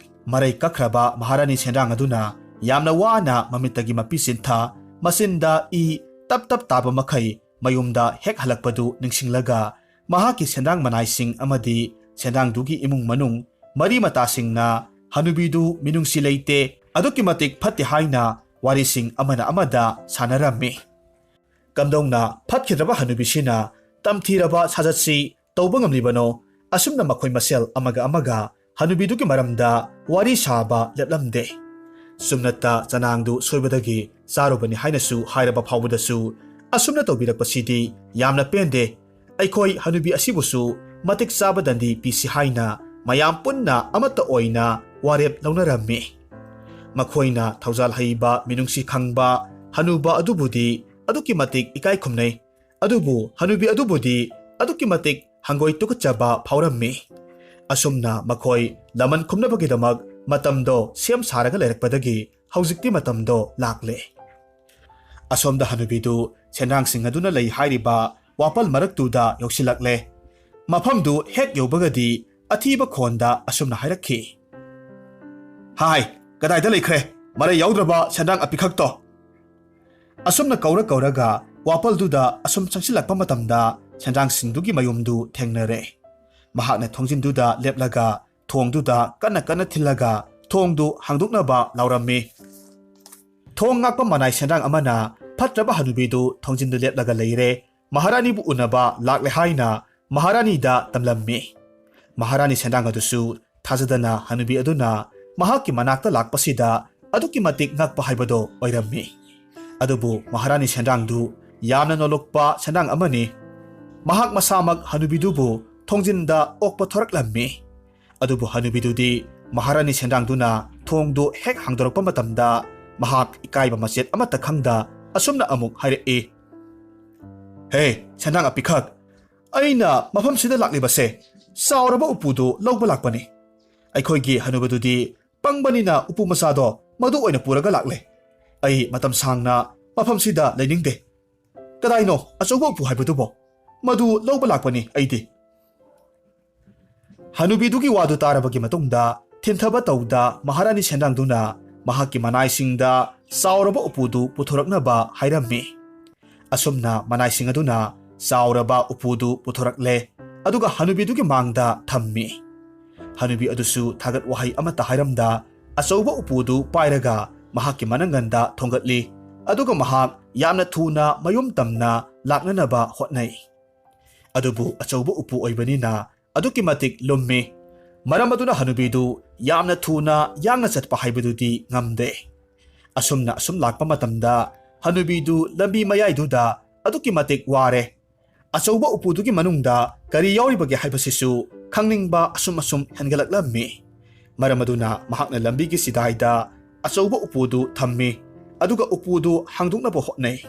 ꯃꯔꯩ ꯀꯛꯈ꯭ꯔꯕ ꯃꯍꯥꯔꯥꯅꯤ ꯁꯦꯟꯗ꯭ꯔꯥꯡ ꯑꯗꯨꯅ ꯌꯥꯝꯅ ꯋꯥꯅ ꯃꯃꯤꯠꯇꯒꯤ ꯃꯄꯤ ꯆꯤꯟꯊ, ꯃꯆꯤꯟꯗ ꯏ ꯇꯞ ꯇꯞ ꯇꯥꯕ ꯃꯈꯩ ꯃꯌꯨꯝꯗ ꯍꯦꯛ ꯍꯜꯂꯛꯄꯗꯨ ꯅꯤꯡꯁꯤꯡꯂꯒ ꯃꯍꯥꯛꯀꯤ ꯁꯦꯟꯗ꯭ꯔꯥꯡ ꯃꯅꯥꯏꯁꯤꯡ ꯑꯃꯗꯤ ꯁꯦꯟꯗ꯭ꯔꯥꯡꯗꯨꯒꯤ ꯏꯃꯨꯡ ꯃꯅꯨꯡ ꯃꯔꯤ ꯃꯇꯥꯁꯤꯡꯅ ꯍꯅꯨꯕꯤꯗꯨ ꯃꯤꯅꯨꯡꯁꯤ ꯂꯩꯇꯦ, ꯑꯗꯨꯛꯀꯤ ꯃꯇꯤꯛ ꯐꯠꯇꯦ ꯍꯥꯏꯅ ꯋꯥꯔꯤꯁꯤꯡ ꯑꯃꯅ ꯑꯃꯗ ꯁꯥꯟꯅꯔꯝꯃꯤ꯫ ꯀꯝꯗꯧꯅ ꯐꯠꯈꯤꯗ꯭ꯔꯕ ꯍꯅꯨꯕꯤꯁꯤꯅ ꯇꯝꯊꯤꯔꯕ ꯁꯥꯖꯠꯁꯤ ꯇꯧꯕ ꯉꯝꯂꯤꯕꯅꯣ? ꯑꯁꯨꯝꯅ ꯃꯈꯣꯏ ꯃꯁꯦꯜ ꯑꯃꯒ ꯑꯃꯒ ꯍꯅꯨꯕꯤꯗꯨꯒꯤ ꯃꯔꯝꯗ ꯋꯥꯔꯤ ꯁꯥꯕ ꯂꯦꯞꯂꯝꯗꯦ꯫ ꯆꯨꯝꯅꯇ ꯆꯅꯥꯡꯗꯨ ꯁꯣꯏꯕꯗꯒꯤ ꯆꯥꯔꯨꯕꯅꯤ ꯍꯥꯏꯅꯁꯨ ꯍꯥꯏꯔꯕ ꯐꯥꯎꯕꯗꯁꯨ ꯑꯁꯨꯝꯅ ꯇꯧꯕꯤꯔꯛꯄꯁꯤꯗꯤ ꯌꯥꯝꯅ ꯄꯦꯟꯗꯦ꯫ ꯑꯩꯈꯣꯏ ꯍꯅꯨꯕꯤ ꯑꯁꯤꯕꯨꯁꯨ ꯃꯇꯤꯛ ꯆꯥꯕ ꯗꯟꯗꯤ ꯄꯤꯁꯤ ꯍꯥꯏꯅ ꯃꯌꯥꯝ ꯄꯨꯟꯅ ꯑꯃꯠꯇ ꯑꯣꯏꯅ ꯋꯥꯔꯦꯞ ꯂꯧꯅꯔꯝꯃꯤ꯫ ꯃꯈꯣꯏꯅ ꯊꯧꯖꯥꯜ ꯍꯩꯕ, ꯃꯤꯅꯨꯡꯁꯤ ꯈꯪꯕ ꯍꯅꯨꯕ ꯑꯗꯨꯕꯨꯗꯤ ꯑꯗꯨꯛꯀꯤ ꯃꯇꯤꯛ ꯏꯀꯥꯏ ꯈꯨꯝꯅꯩ꯫ ꯑꯗꯨꯕꯨ ꯍꯅꯨꯕꯤ ꯑꯗꯨꯕꯨꯗꯤ ꯑꯗꯨꯛꯀꯤ ꯃꯇꯤꯛ ꯍꯪꯒꯣꯏ ꯇꯨꯀꯠꯆꯕ ꯐꯥꯎꯔꯝꯃꯤ꯫ ꯑꯁꯨꯝꯅ ꯃꯈꯣꯏ ꯂꯃꯟ ꯈꯨꯝꯅꯕꯒꯤꯗꯃꯛ ꯃꯇꯝꯗꯣ ꯁꯦꯝ ꯁꯥꯔꯒ ꯂꯩꯔꯛꯄꯗꯒꯤ ꯍꯧꯖꯤꯛꯇꯤ ꯃꯇꯝꯗꯣ ꯂꯥꯛꯂꯦ꯫ ꯑꯁꯣꯝꯗ ꯍꯅꯨꯕꯤꯗꯨ ꯁꯦꯟꯗ꯭ꯔꯥꯡꯁꯤꯡ ꯑꯗꯨꯅ ꯂꯩ ꯍꯥꯏꯔꯤꯕ ꯋꯥꯄꯜ ꯃꯔꯛꯇꯨꯗ ꯌꯧꯁꯤꯜꯂꯛꯂꯦ꯫ ꯃꯐꯝꯗꯨ ꯍꯦꯛ ꯌꯧꯕꯒꯗꯤ ꯑꯊꯤꯕ ꯈꯣꯟꯗ ꯑꯁꯨꯝꯅ ꯍꯥꯏꯔꯛꯈꯤ, "ꯍꯥꯏ, ꯀꯗꯥꯏꯗ ꯂꯩꯈ꯭ꯔꯦ ꯃꯔꯩ ꯌꯥꯎꯗ꯭ꯔꯕ ꯁꯦꯟꯗ꯭ꯔꯥꯡ ꯑꯄꯤꯈꯛꯇꯣ?" ꯑꯁꯨꯝꯅ ꯀꯧꯔ ꯀꯧꯔꯒ ꯋꯥꯄꯜꯗꯨꯗ ꯑꯁꯨꯝ ꯆꯪꯁꯤꯜꯂꯛꯄ ꯃꯇꯝꯗ ꯁꯦꯟꯗ꯭ꯔꯥꯡꯁꯤꯡꯗꯨꯒꯤ ꯃꯌꯨꯝꯗꯨ ꯊꯦꯡꯅꯔꯦ꯫ ꯃꯍꯥꯛꯅ ꯊꯣꯡꯖꯤꯟꯗꯨꯗ ꯂꯦꯞꯂꯒ ꯊꯣꯡꯗꯨꯗ ꯀꯟꯅ ꯀꯟꯅ ꯊꯤꯜꯂꯒ ꯊꯣꯡꯗꯨ ꯍꯥꯡꯗꯣꯛꯅꯕ ꯂꯥꯎꯔꯝꯃꯤ꯫ ꯊꯣꯡ ꯉꯥꯛꯄ ꯃꯅꯥꯏ ꯁꯦꯟꯗ꯭ꯔꯥꯡ ꯑꯃꯅ ꯐꯠꯇ꯭ꯔꯕ ꯍꯅꯨꯕꯤꯗꯨ ꯊꯣꯡꯖꯤꯟꯗ ꯂꯦꯞꯂꯒ ꯂꯩꯔꯦ, ꯃꯍꯥꯔꯥꯅꯤꯕꯨ ꯎꯅꯕ ꯂꯥꯛꯂꯦ ꯍꯥꯏꯅ ꯃꯍꯥꯔꯥꯅꯤꯗ ꯇꯝꯂꯝꯃꯤ꯫ ꯃꯍꯥꯔꯥꯅꯤ ꯁꯦꯟꯗ꯭ꯔꯥꯡ ꯑꯗꯨꯁꯨ ꯊꯥꯖꯗꯅ ꯍꯅꯨꯕꯤ ꯑꯗꯨꯅ ꯃꯍꯥꯛꯀꯤ ꯃꯅꯥꯛꯇ ꯂꯥꯛꯄꯁꯤꯗ ꯑꯗꯨꯛꯀꯤ ꯃꯇꯤꯛ ꯉꯛꯄ ꯍꯥꯏꯕꯗꯣ ꯑꯣꯏꯔꯝꯃꯤ꯫ ꯑꯗꯨꯕꯨ ꯃꯍꯥꯔꯥꯅꯤ ꯁꯦꯟꯗ꯭ꯔꯥꯡꯗꯨ ꯌꯥꯝꯅ ꯅꯣꯂꯨꯛꯄ ꯁꯦꯟꯗ꯭ꯔꯥꯡ ꯑꯃꯅꯤ꯫ ꯃꯍꯥꯛ ꯃꯁꯥꯃꯛ ꯍꯅꯨꯕꯤꯗꯨꯕꯨ ꯊꯣꯡꯖꯤꯟꯗ ꯑꯣꯛꯄ ꯊꯣꯔꯛꯂꯝꯃꯤ꯫ ꯑꯗꯨꯕꯨ ꯍꯅꯨꯕꯤꯗꯨꯗꯤ ꯃꯍꯥꯔꯥꯅꯤ ꯁꯦꯟꯗ꯭ꯔꯥꯡꯗꯨꯅ ꯊꯣꯡꯗꯨ ꯍꯦꯛ ꯍꯥꯡꯗꯣꯔꯛꯄ ꯃꯇꯝꯗ ꯃꯍꯥꯛ ꯏꯀꯥꯏꯕ ꯃꯆꯦꯠ ꯑꯃꯠꯇ ꯈꯪꯗ ꯑꯁꯨꯝꯅ ꯑꯃꯨꯛ ꯍꯥꯏꯔꯛꯏ, "ꯍꯦ, ꯁꯦꯟꯗ꯭ꯔꯥꯡ ꯑꯄꯤꯈꯛ, ꯑꯩꯅ ꯃꯐꯝꯁꯤꯗ ꯂꯥꯛꯂꯤꯕꯁꯦ ꯆꯥꯎꯔꯕ ꯎꯄꯨꯗꯨ ꯂꯧꯕ ꯂꯥꯛꯄꯅꯤ꯫ ꯑꯩꯈꯣꯏꯒꯤ ꯍꯅꯨꯕꯗꯨꯗꯤ ꯄꯪꯕꯅꯤꯅ ꯎꯄꯨ ꯃꯆꯥꯗꯣ ꯃꯗꯨ ꯑꯣꯏꯅ ꯄꯨꯔꯒ ꯂꯥꯛꯂꯦ꯫ ꯑꯩ ꯃꯇꯝ ꯁꯥꯡꯅ ꯃꯐꯝꯁꯤꯗ ꯂꯩꯅꯤꯡꯗꯦ꯫ ꯀꯗꯥꯏꯅꯣ ꯑꯆꯧꯕ ꯎꯄꯨ ꯍꯥꯏꯕꯗꯨꯕꯣ? ꯃꯗꯨ ꯂꯧꯕ ꯂꯥꯛꯄꯅꯤ ꯑꯩꯗꯤ꯫" ꯍꯅꯨꯕꯤꯗꯨꯒꯤ ꯋꯥꯗꯨ ꯇꯥꯔꯕꯒꯤ ꯃꯇꯨꯡꯗ ꯊꯤꯟꯊꯕ ꯇꯧꯗ ꯃꯍꯥꯔꯥꯅꯤ ꯁꯦꯟꯗ꯭ꯔꯥꯡꯗꯨꯅ ꯃꯍꯥꯛꯀꯤ ꯃꯅꯥꯏꯁꯤꯡꯗ ꯆꯥꯎꯔꯕ ꯎꯄꯨꯗꯨ ꯄꯨꯊꯣꯔꯛꯅꯕ ꯍꯥꯏꯔꯝꯃꯤ꯫ ꯑꯁꯨꯝꯅ ꯃꯅꯥꯏꯁꯤꯡ ꯑꯗꯨꯅ ꯆꯥꯎꯔꯕ ꯎꯄꯨꯗꯨ ꯄꯨꯊꯣꯔꯛꯂꯦ, ꯑꯗꯨꯒ ꯍꯅꯨꯕꯤꯗꯨꯒꯤ ꯃꯥꯡꯗ ꯊꯝꯃꯤ꯫ ꯍꯅꯨꯕꯤ ꯑꯗꯨꯁꯨ ꯊꯥꯒꯠ ꯋꯥꯍꯩ ꯑꯃꯠꯇ ꯍꯥꯏꯔꯝꯗ ꯑꯆꯧꯕ ꯎꯄꯨꯗꯨ ꯄꯥꯏꯔꯒ ꯃꯍꯥꯛꯀꯤ ꯃꯅꯪꯒꯟꯗ ꯊꯣꯡꯒꯠꯂꯤ, ꯑꯗꯨꯒ ꯃꯍꯥꯛ ꯌꯥꯝꯅ ꯊꯨꯅ ꯃꯌꯨꯝ ꯇꯝꯅ ꯂꯥꯛꯅꯅꯕ ꯍꯣꯠꯅꯩ꯫ ꯑꯗꯨꯕꯨ ꯑꯆꯧꯕ ꯎꯄꯨ ꯑꯣꯏꯕꯅꯤꯅ ꯑꯗꯨꯛꯀꯤ ꯃꯇꯤꯛ ꯂꯨꯝꯃꯤ꯫ ꯃꯔꯝ ꯑꯗꯨꯅ ꯍꯅꯨꯕꯤꯗꯨ ꯌꯥꯝꯅ ꯊꯨꯅ ꯌꯥꯡꯅ ꯆꯠꯄ ꯍꯥꯏꯕꯗꯨꯗꯤ ꯉꯝꯗꯦ꯫ ꯑꯁꯨꯝꯅ ꯑꯁꯨꯝ ꯂꯥꯛꯄ ꯃꯇꯝꯗ ꯍꯅꯨꯕꯤꯗꯨ ꯂꯝꯕꯤ ꯃꯌꯥꯏꯗꯨꯗ ꯑꯗꯨꯛꯀꯤ ꯃꯇꯤꯛ ꯋꯥꯔꯦ꯫ ꯑꯆꯧꯕ ꯎꯄꯨꯗꯨꯒꯤ ꯃꯅꯨꯡꯗ ꯀꯔꯤ ꯌꯥꯎꯔꯤꯕꯒꯦ ꯍꯥꯏꯕꯁꯤꯁꯨ ꯈꯪꯅꯤꯡꯕ ꯑꯁꯨꯝ ꯑꯁꯨꯝ ꯍꯦꯟꯒꯠꯂꯛꯂꯝꯃꯤ꯫ ꯃꯔꯝ ꯑꯗꯨꯅ ꯃꯍꯥꯛꯅ ꯂꯝꯕꯤꯒꯤ ꯆꯤꯗꯥꯏꯗ ꯑꯆꯧꯕ ꯎꯄꯨꯗꯨ ꯊꯝꯃꯤ, ꯑꯗꯨꯒ ꯎꯄꯨꯗꯨ ꯍꯥꯡꯗꯣꯛꯅꯕ ꯍꯣꯠꯅꯩ꯫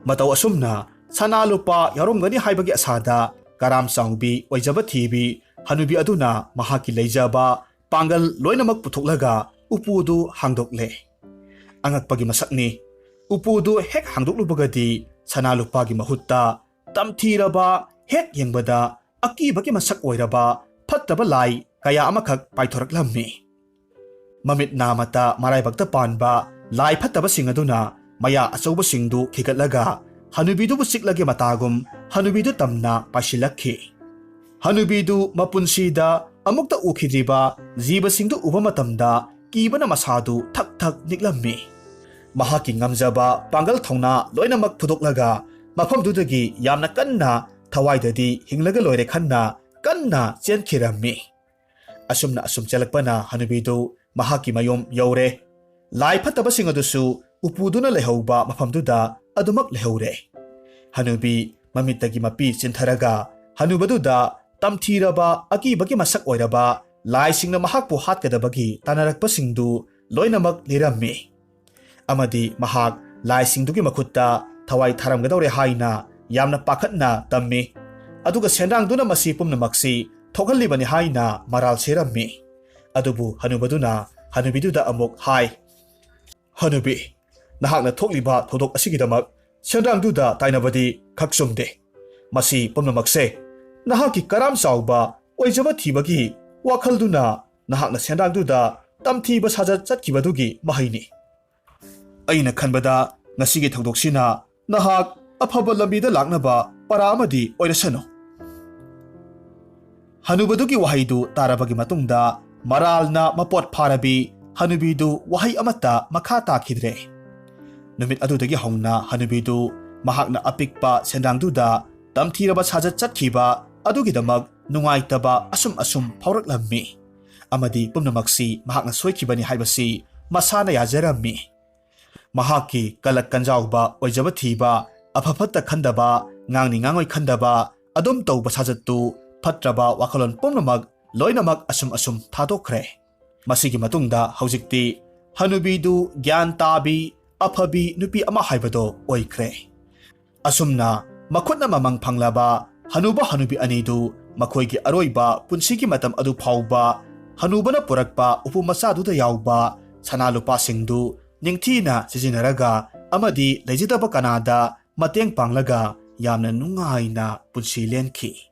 ꯃꯇꯧ ꯑꯁꯨꯝꯅ ꯁꯅꯥ ꯂꯨꯄꯥ ꯌꯥꯎꯔꯝꯒꯅꯤ ꯍꯥꯏꯕꯒꯤ ꯑꯁꯥꯗ ꯀꯔꯥꯝ ꯆꯥꯎꯕꯤ, ꯑꯣꯏꯖꯕ ꯊꯤꯕꯤ ꯍꯅꯨꯕꯤ ꯑꯗꯨꯅ ꯃꯍꯥꯛꯀꯤ ꯂꯩꯖꯕ ꯄꯥꯡꯒꯜ ꯂꯣꯏꯅꯃꯛ ꯄꯨꯊꯣꯛꯂꯒ ꯎꯄꯨꯗꯨ ꯍꯥꯡꯗꯣꯛꯂꯦ꯫ ꯑꯉꯛꯄꯒꯤ ꯃꯁꯛꯅꯤ꯫ ꯎꯄꯨꯗꯨ ꯍꯦꯛ ꯍꯥꯡꯗꯣꯛꯂꯨꯕꯒꯗꯤ ꯁꯅꯥ ꯂꯨꯄꯥꯒꯤ ꯃꯍꯨꯠꯇ ꯇꯝꯊꯤꯔꯕ, ꯍꯦꯛ ꯌꯦꯡꯕꯗ ꯑꯀꯤꯕꯒꯤ ꯃꯁꯛ ꯑꯣꯏꯔꯕ ꯐꯠꯇꯕ ꯂꯥꯏ ꯀꯌꯥ ꯑꯃꯈꯛ ꯄꯥꯏꯊꯣꯔꯛꯂꯝꯃꯤ꯫ ꯃꯃꯤꯠ ꯅꯥꯃꯠꯇ ꯃꯔꯥꯏꯕꯛꯇ ꯄꯥꯟꯕ ꯂꯥꯏ ꯐꯠꯇꯕꯁꯤꯡ ꯑꯗꯨꯅ ꯃꯌꯥ ꯑꯆꯧꯕꯁꯤꯡꯗꯨ ꯈꯤꯒꯠꯂꯒ ꯍꯅꯨꯕꯤꯗꯨꯕꯨ ꯆꯤꯛꯂꯒꯦ ꯃꯇꯥꯒꯨꯝ ꯍꯅꯨꯕꯤꯗꯨ ꯇꯝꯅ ꯄꯥꯏꯁꯤꯜꯂꯛꯈꯤ꯫ ꯍꯅꯨꯕꯤꯗꯨ ꯃꯄꯨꯟꯁꯤꯗ ꯑꯃꯨꯛꯇ ꯎꯈꯤꯗ꯭ꯔꯤꯕ ꯖꯤꯕꯁꯤꯡꯗꯨ ꯎꯕ ꯃꯇꯝꯗ ꯀꯤꯕꯅ ꯃꯁꯥꯗꯨ ꯊꯛ ꯊꯛ ꯅꯤꯛꯂꯝꯃꯤ꯫ ꯃꯍꯥꯛꯀꯤ ꯉꯝꯖꯕ ꯄꯥꯡꯒꯜ ꯊꯧꯅꯥ ꯂꯣꯏꯅꯃꯛ ꯐꯨꯗꯣꯛꯂꯒ ꯃꯐꯝꯗꯨꯗꯒꯤ ꯌꯥꯝꯅ ꯀꯟꯅ ꯊꯋꯥꯏꯗꯗꯤ ꯍꯤꯡꯂꯒ ꯂꯣꯏꯔꯦ ꯈꯟꯅ ꯀꯟꯅ ꯆꯦꯟꯈꯤꯔꯝꯃꯤ꯫ ꯑꯁꯨꯝꯅ ꯑꯁꯨꯝ ꯆꯦꯜꯂꯛꯄꯅ ꯍꯅꯨꯕꯤꯗꯨ ꯃꯍꯥꯛꯀꯤ ꯃꯌꯨꯝ ꯌꯧꯔꯦ꯫ ꯂꯥꯏ ꯐꯠꯇꯕꯁꯤꯡ ꯑꯗꯨꯁꯨ ꯎꯄꯨꯗꯨꯅ ꯂꯩꯍꯧꯕ ꯃꯐꯝꯗꯨꯗ ꯑꯗꯨꯃꯛ ꯂꯩꯍꯧꯔꯦ꯫ ꯍꯅꯨꯕꯤ ꯃꯃꯤꯠꯇꯒꯤ ꯃꯄꯤ ꯆꯤꯟꯊꯔꯒ ꯍꯅꯨꯕꯗꯨꯗ ꯇꯝꯊꯤꯔꯕ ꯑꯀꯤꯕꯒꯤ ꯃꯁꯛ ꯑꯣꯏꯔꯕ ꯂꯥꯏꯁꯤꯡꯅ ꯃꯍꯥꯛꯄꯨ ꯍꯥꯠꯀꯗꯕꯒꯤ ꯇꯥꯟꯅꯔꯛꯄꯁꯤꯡꯗꯨ ꯂꯣꯏꯅꯃꯛ ꯂꯤꯔꯝꯃꯤ꯫ ꯑꯃꯗꯤ ꯃꯍꯥꯛ ꯂꯥꯏꯁꯤꯡꯗꯨꯒꯤ ꯃꯈꯨꯠꯇ ꯊꯋꯥꯏ ꯊꯥꯔꯝꯒꯗꯧꯔꯦ ꯍꯥꯏꯅ ꯌꯥꯝꯅ ꯄꯥꯈꯠꯅ ꯇꯝꯃꯤ꯫ ꯑꯗꯨꯒ ꯁꯦꯟꯗ꯭ꯔꯥꯡꯗꯨꯅ ꯃꯁꯤ ꯄꯨꯝꯅꯃꯛꯁꯤ ꯊꯣꯛꯍꯜꯂꯤꯕꯅꯤ ꯍꯥꯏꯅ ꯃꯔꯥꯜ ꯁꯤꯔꯝꯃꯤ꯫ ꯑꯗꯨꯕꯨ ꯍꯅꯨꯕꯗꯨꯅ ꯍꯅꯨꯕꯤꯗꯨꯗ ꯑꯃꯨꯛ ꯍꯥꯏ, "ꯍꯅꯨꯕꯤ, ꯅꯍꯥꯛꯅ ꯊꯣꯛꯂꯤꯕ ꯊꯧꯗꯣꯛ ꯑꯁꯤꯒꯤꯗꯃꯛ ꯁꯦꯟꯗ꯭ꯔꯥꯡꯗꯨꯗ ꯇꯥꯏꯅꯕꯗꯤ ꯈꯛ ꯆꯨꯝꯗꯦ꯫ ꯃꯁꯤ ꯄꯨꯝꯅꯃꯛꯁꯦ ꯅꯍꯥꯛꯀꯤ ꯀꯔꯥꯝ ꯆꯥꯎꯕ ꯑꯣꯏꯖꯕ ꯊꯤꯕꯒꯤ ꯋꯥꯈꯜꯗꯨꯅ ꯅꯍꯥꯛꯅ ꯁꯦꯟꯗ꯭ꯔꯥꯡꯗꯨꯗ ꯇꯝꯊꯤꯕ ꯁꯥꯖꯠ ꯆꯠꯈꯤꯕꯗꯨꯒꯤ ꯃꯍꯩꯅꯤ꯫ ꯑꯩꯅ ꯈꯟꯕꯗ ꯉꯁꯤꯒꯤ ꯊꯧꯗꯣꯛꯁꯤꯅ ꯅꯍꯥꯛ ꯑꯐꯕ ꯂꯝꯕꯤꯗ ꯂꯥꯛꯅꯕ ꯄꯔꯥ ꯑꯃꯗꯤ ꯑꯣꯏꯔꯁꯅꯨ꯫" ꯍꯅꯨꯕꯗꯨꯒꯤ ꯋꯥꯍꯩꯗꯨ ꯇꯥꯔꯕꯒꯤ ꯃꯇꯨꯡꯗ ꯃꯔꯥꯜꯅ ꯃꯄꯣꯠ ꯐꯥꯔꯕꯤ ꯍꯅꯨꯕꯤꯗꯨ ꯋꯥꯍꯩ ꯑꯃꯠꯇ ꯃꯈꯥ ꯇꯥꯈꯤꯗ꯭ꯔꯦ꯫ ꯅꯨꯃꯤꯠ ꯑꯗꯨꯗꯒꯤ ꯍꯧꯅ ꯍꯅꯨꯕꯤꯗꯨ ꯃꯍꯥꯛꯅ ꯑꯄꯤꯛꯄ ꯁꯦꯟꯗ꯭ꯔꯥꯡꯗꯨꯗ ꯇꯝꯊꯤꯔꯕ ꯁꯥꯖꯠ ꯆꯠꯈꯤꯕ ꯑꯗꯨꯒꯤꯗꯃꯛ ꯅꯨꯡꯉꯥꯏꯇꯕ ꯑꯁꯨꯝ ꯑꯁꯨꯝ ꯐꯥꯎꯔꯛꯂꯝꯃꯤ꯫ ꯑꯃꯗꯤ ꯄꯨꯝꯅꯃꯛꯁꯤ ꯃꯍꯥꯛꯅ ꯁꯣꯏꯈꯤꯕꯅꯤ ꯍꯥꯏꯕꯁꯤ ꯃꯁꯥꯅ ꯌꯥꯖꯔꯝꯃꯤ꯫ ꯃꯍꯥꯛꯀꯤ ꯀꯂꯛ ꯀꯟꯖꯥꯎꯕ ꯑꯣꯏꯖꯕ ꯊꯤꯕ, ꯑꯐ ꯐꯠꯇ ꯈꯟꯗꯕ, ꯉꯥꯡꯅꯤ ꯉꯥꯡꯉꯣꯏ ꯈꯟꯗꯕ, ꯑꯗꯨꯝ ꯇꯧꯕ ꯁꯥꯖꯠꯇꯨ ꯐꯠꯇ꯭ꯔꯕ ꯋꯥꯈꯜꯂꯣꯟ ꯄꯨꯝꯅꯃꯛ ꯂꯣꯏꯅꯃꯛ ꯑꯁꯨꯝ ꯑꯁꯨꯝ ꯊꯥꯗꯣꯛꯈ꯭ꯔꯦ꯫ ꯃꯁꯤꯒꯤ ꯃꯇꯨꯡꯗ ꯍꯧꯖꯤꯛꯇꯤ ꯍꯅꯨꯕꯤꯗꯨ ꯒ꯭ꯌꯥꯟ ꯇꯥꯕꯤ, ꯑꯐꯕꯤ ꯅꯨꯄꯤ ꯑꯃ ꯍꯥꯏꯕꯗꯣ ꯑꯣꯏꯈ꯭ꯔꯦ꯫ ꯑꯁꯨꯝꯅ ꯃꯈꯨꯠꯅ ꯃꯃꯪ ꯐꯪꯂꯕ ꯍꯅꯨꯕ ꯍꯅꯨꯕꯤ ꯑꯅꯤꯗꯨ ꯃꯈꯣꯏꯒꯤ ꯑꯔꯣꯏꯕ ꯄꯨꯟꯁꯤꯒꯤ ꯃꯇꯝ ꯑꯗꯨ ꯐꯥꯎꯕ ꯍꯅꯨꯕꯅ ꯄꯨꯔꯛꯄ ꯎꯄꯨ ꯃꯆꯥꯗꯨꯗ ꯌꯥꯎꯕ ꯁꯅꯥ ꯂꯨꯄꯥꯁꯤꯡꯗꯨ ꯅꯤꯡꯊꯤꯅ ꯁꯤꯖꯤꯟꯅꯔꯒ ꯑꯃꯗꯤ ꯂꯩꯖꯗꯕ ꯀꯅꯥꯗ ꯃꯇꯦꯡ ꯄꯥꯡꯂꯒ ꯌꯥꯝꯅ ꯅꯨꯡꯉꯥꯏꯅ ꯄꯨꯟꯁꯤ ꯂꯦꯟꯈꯤ꯫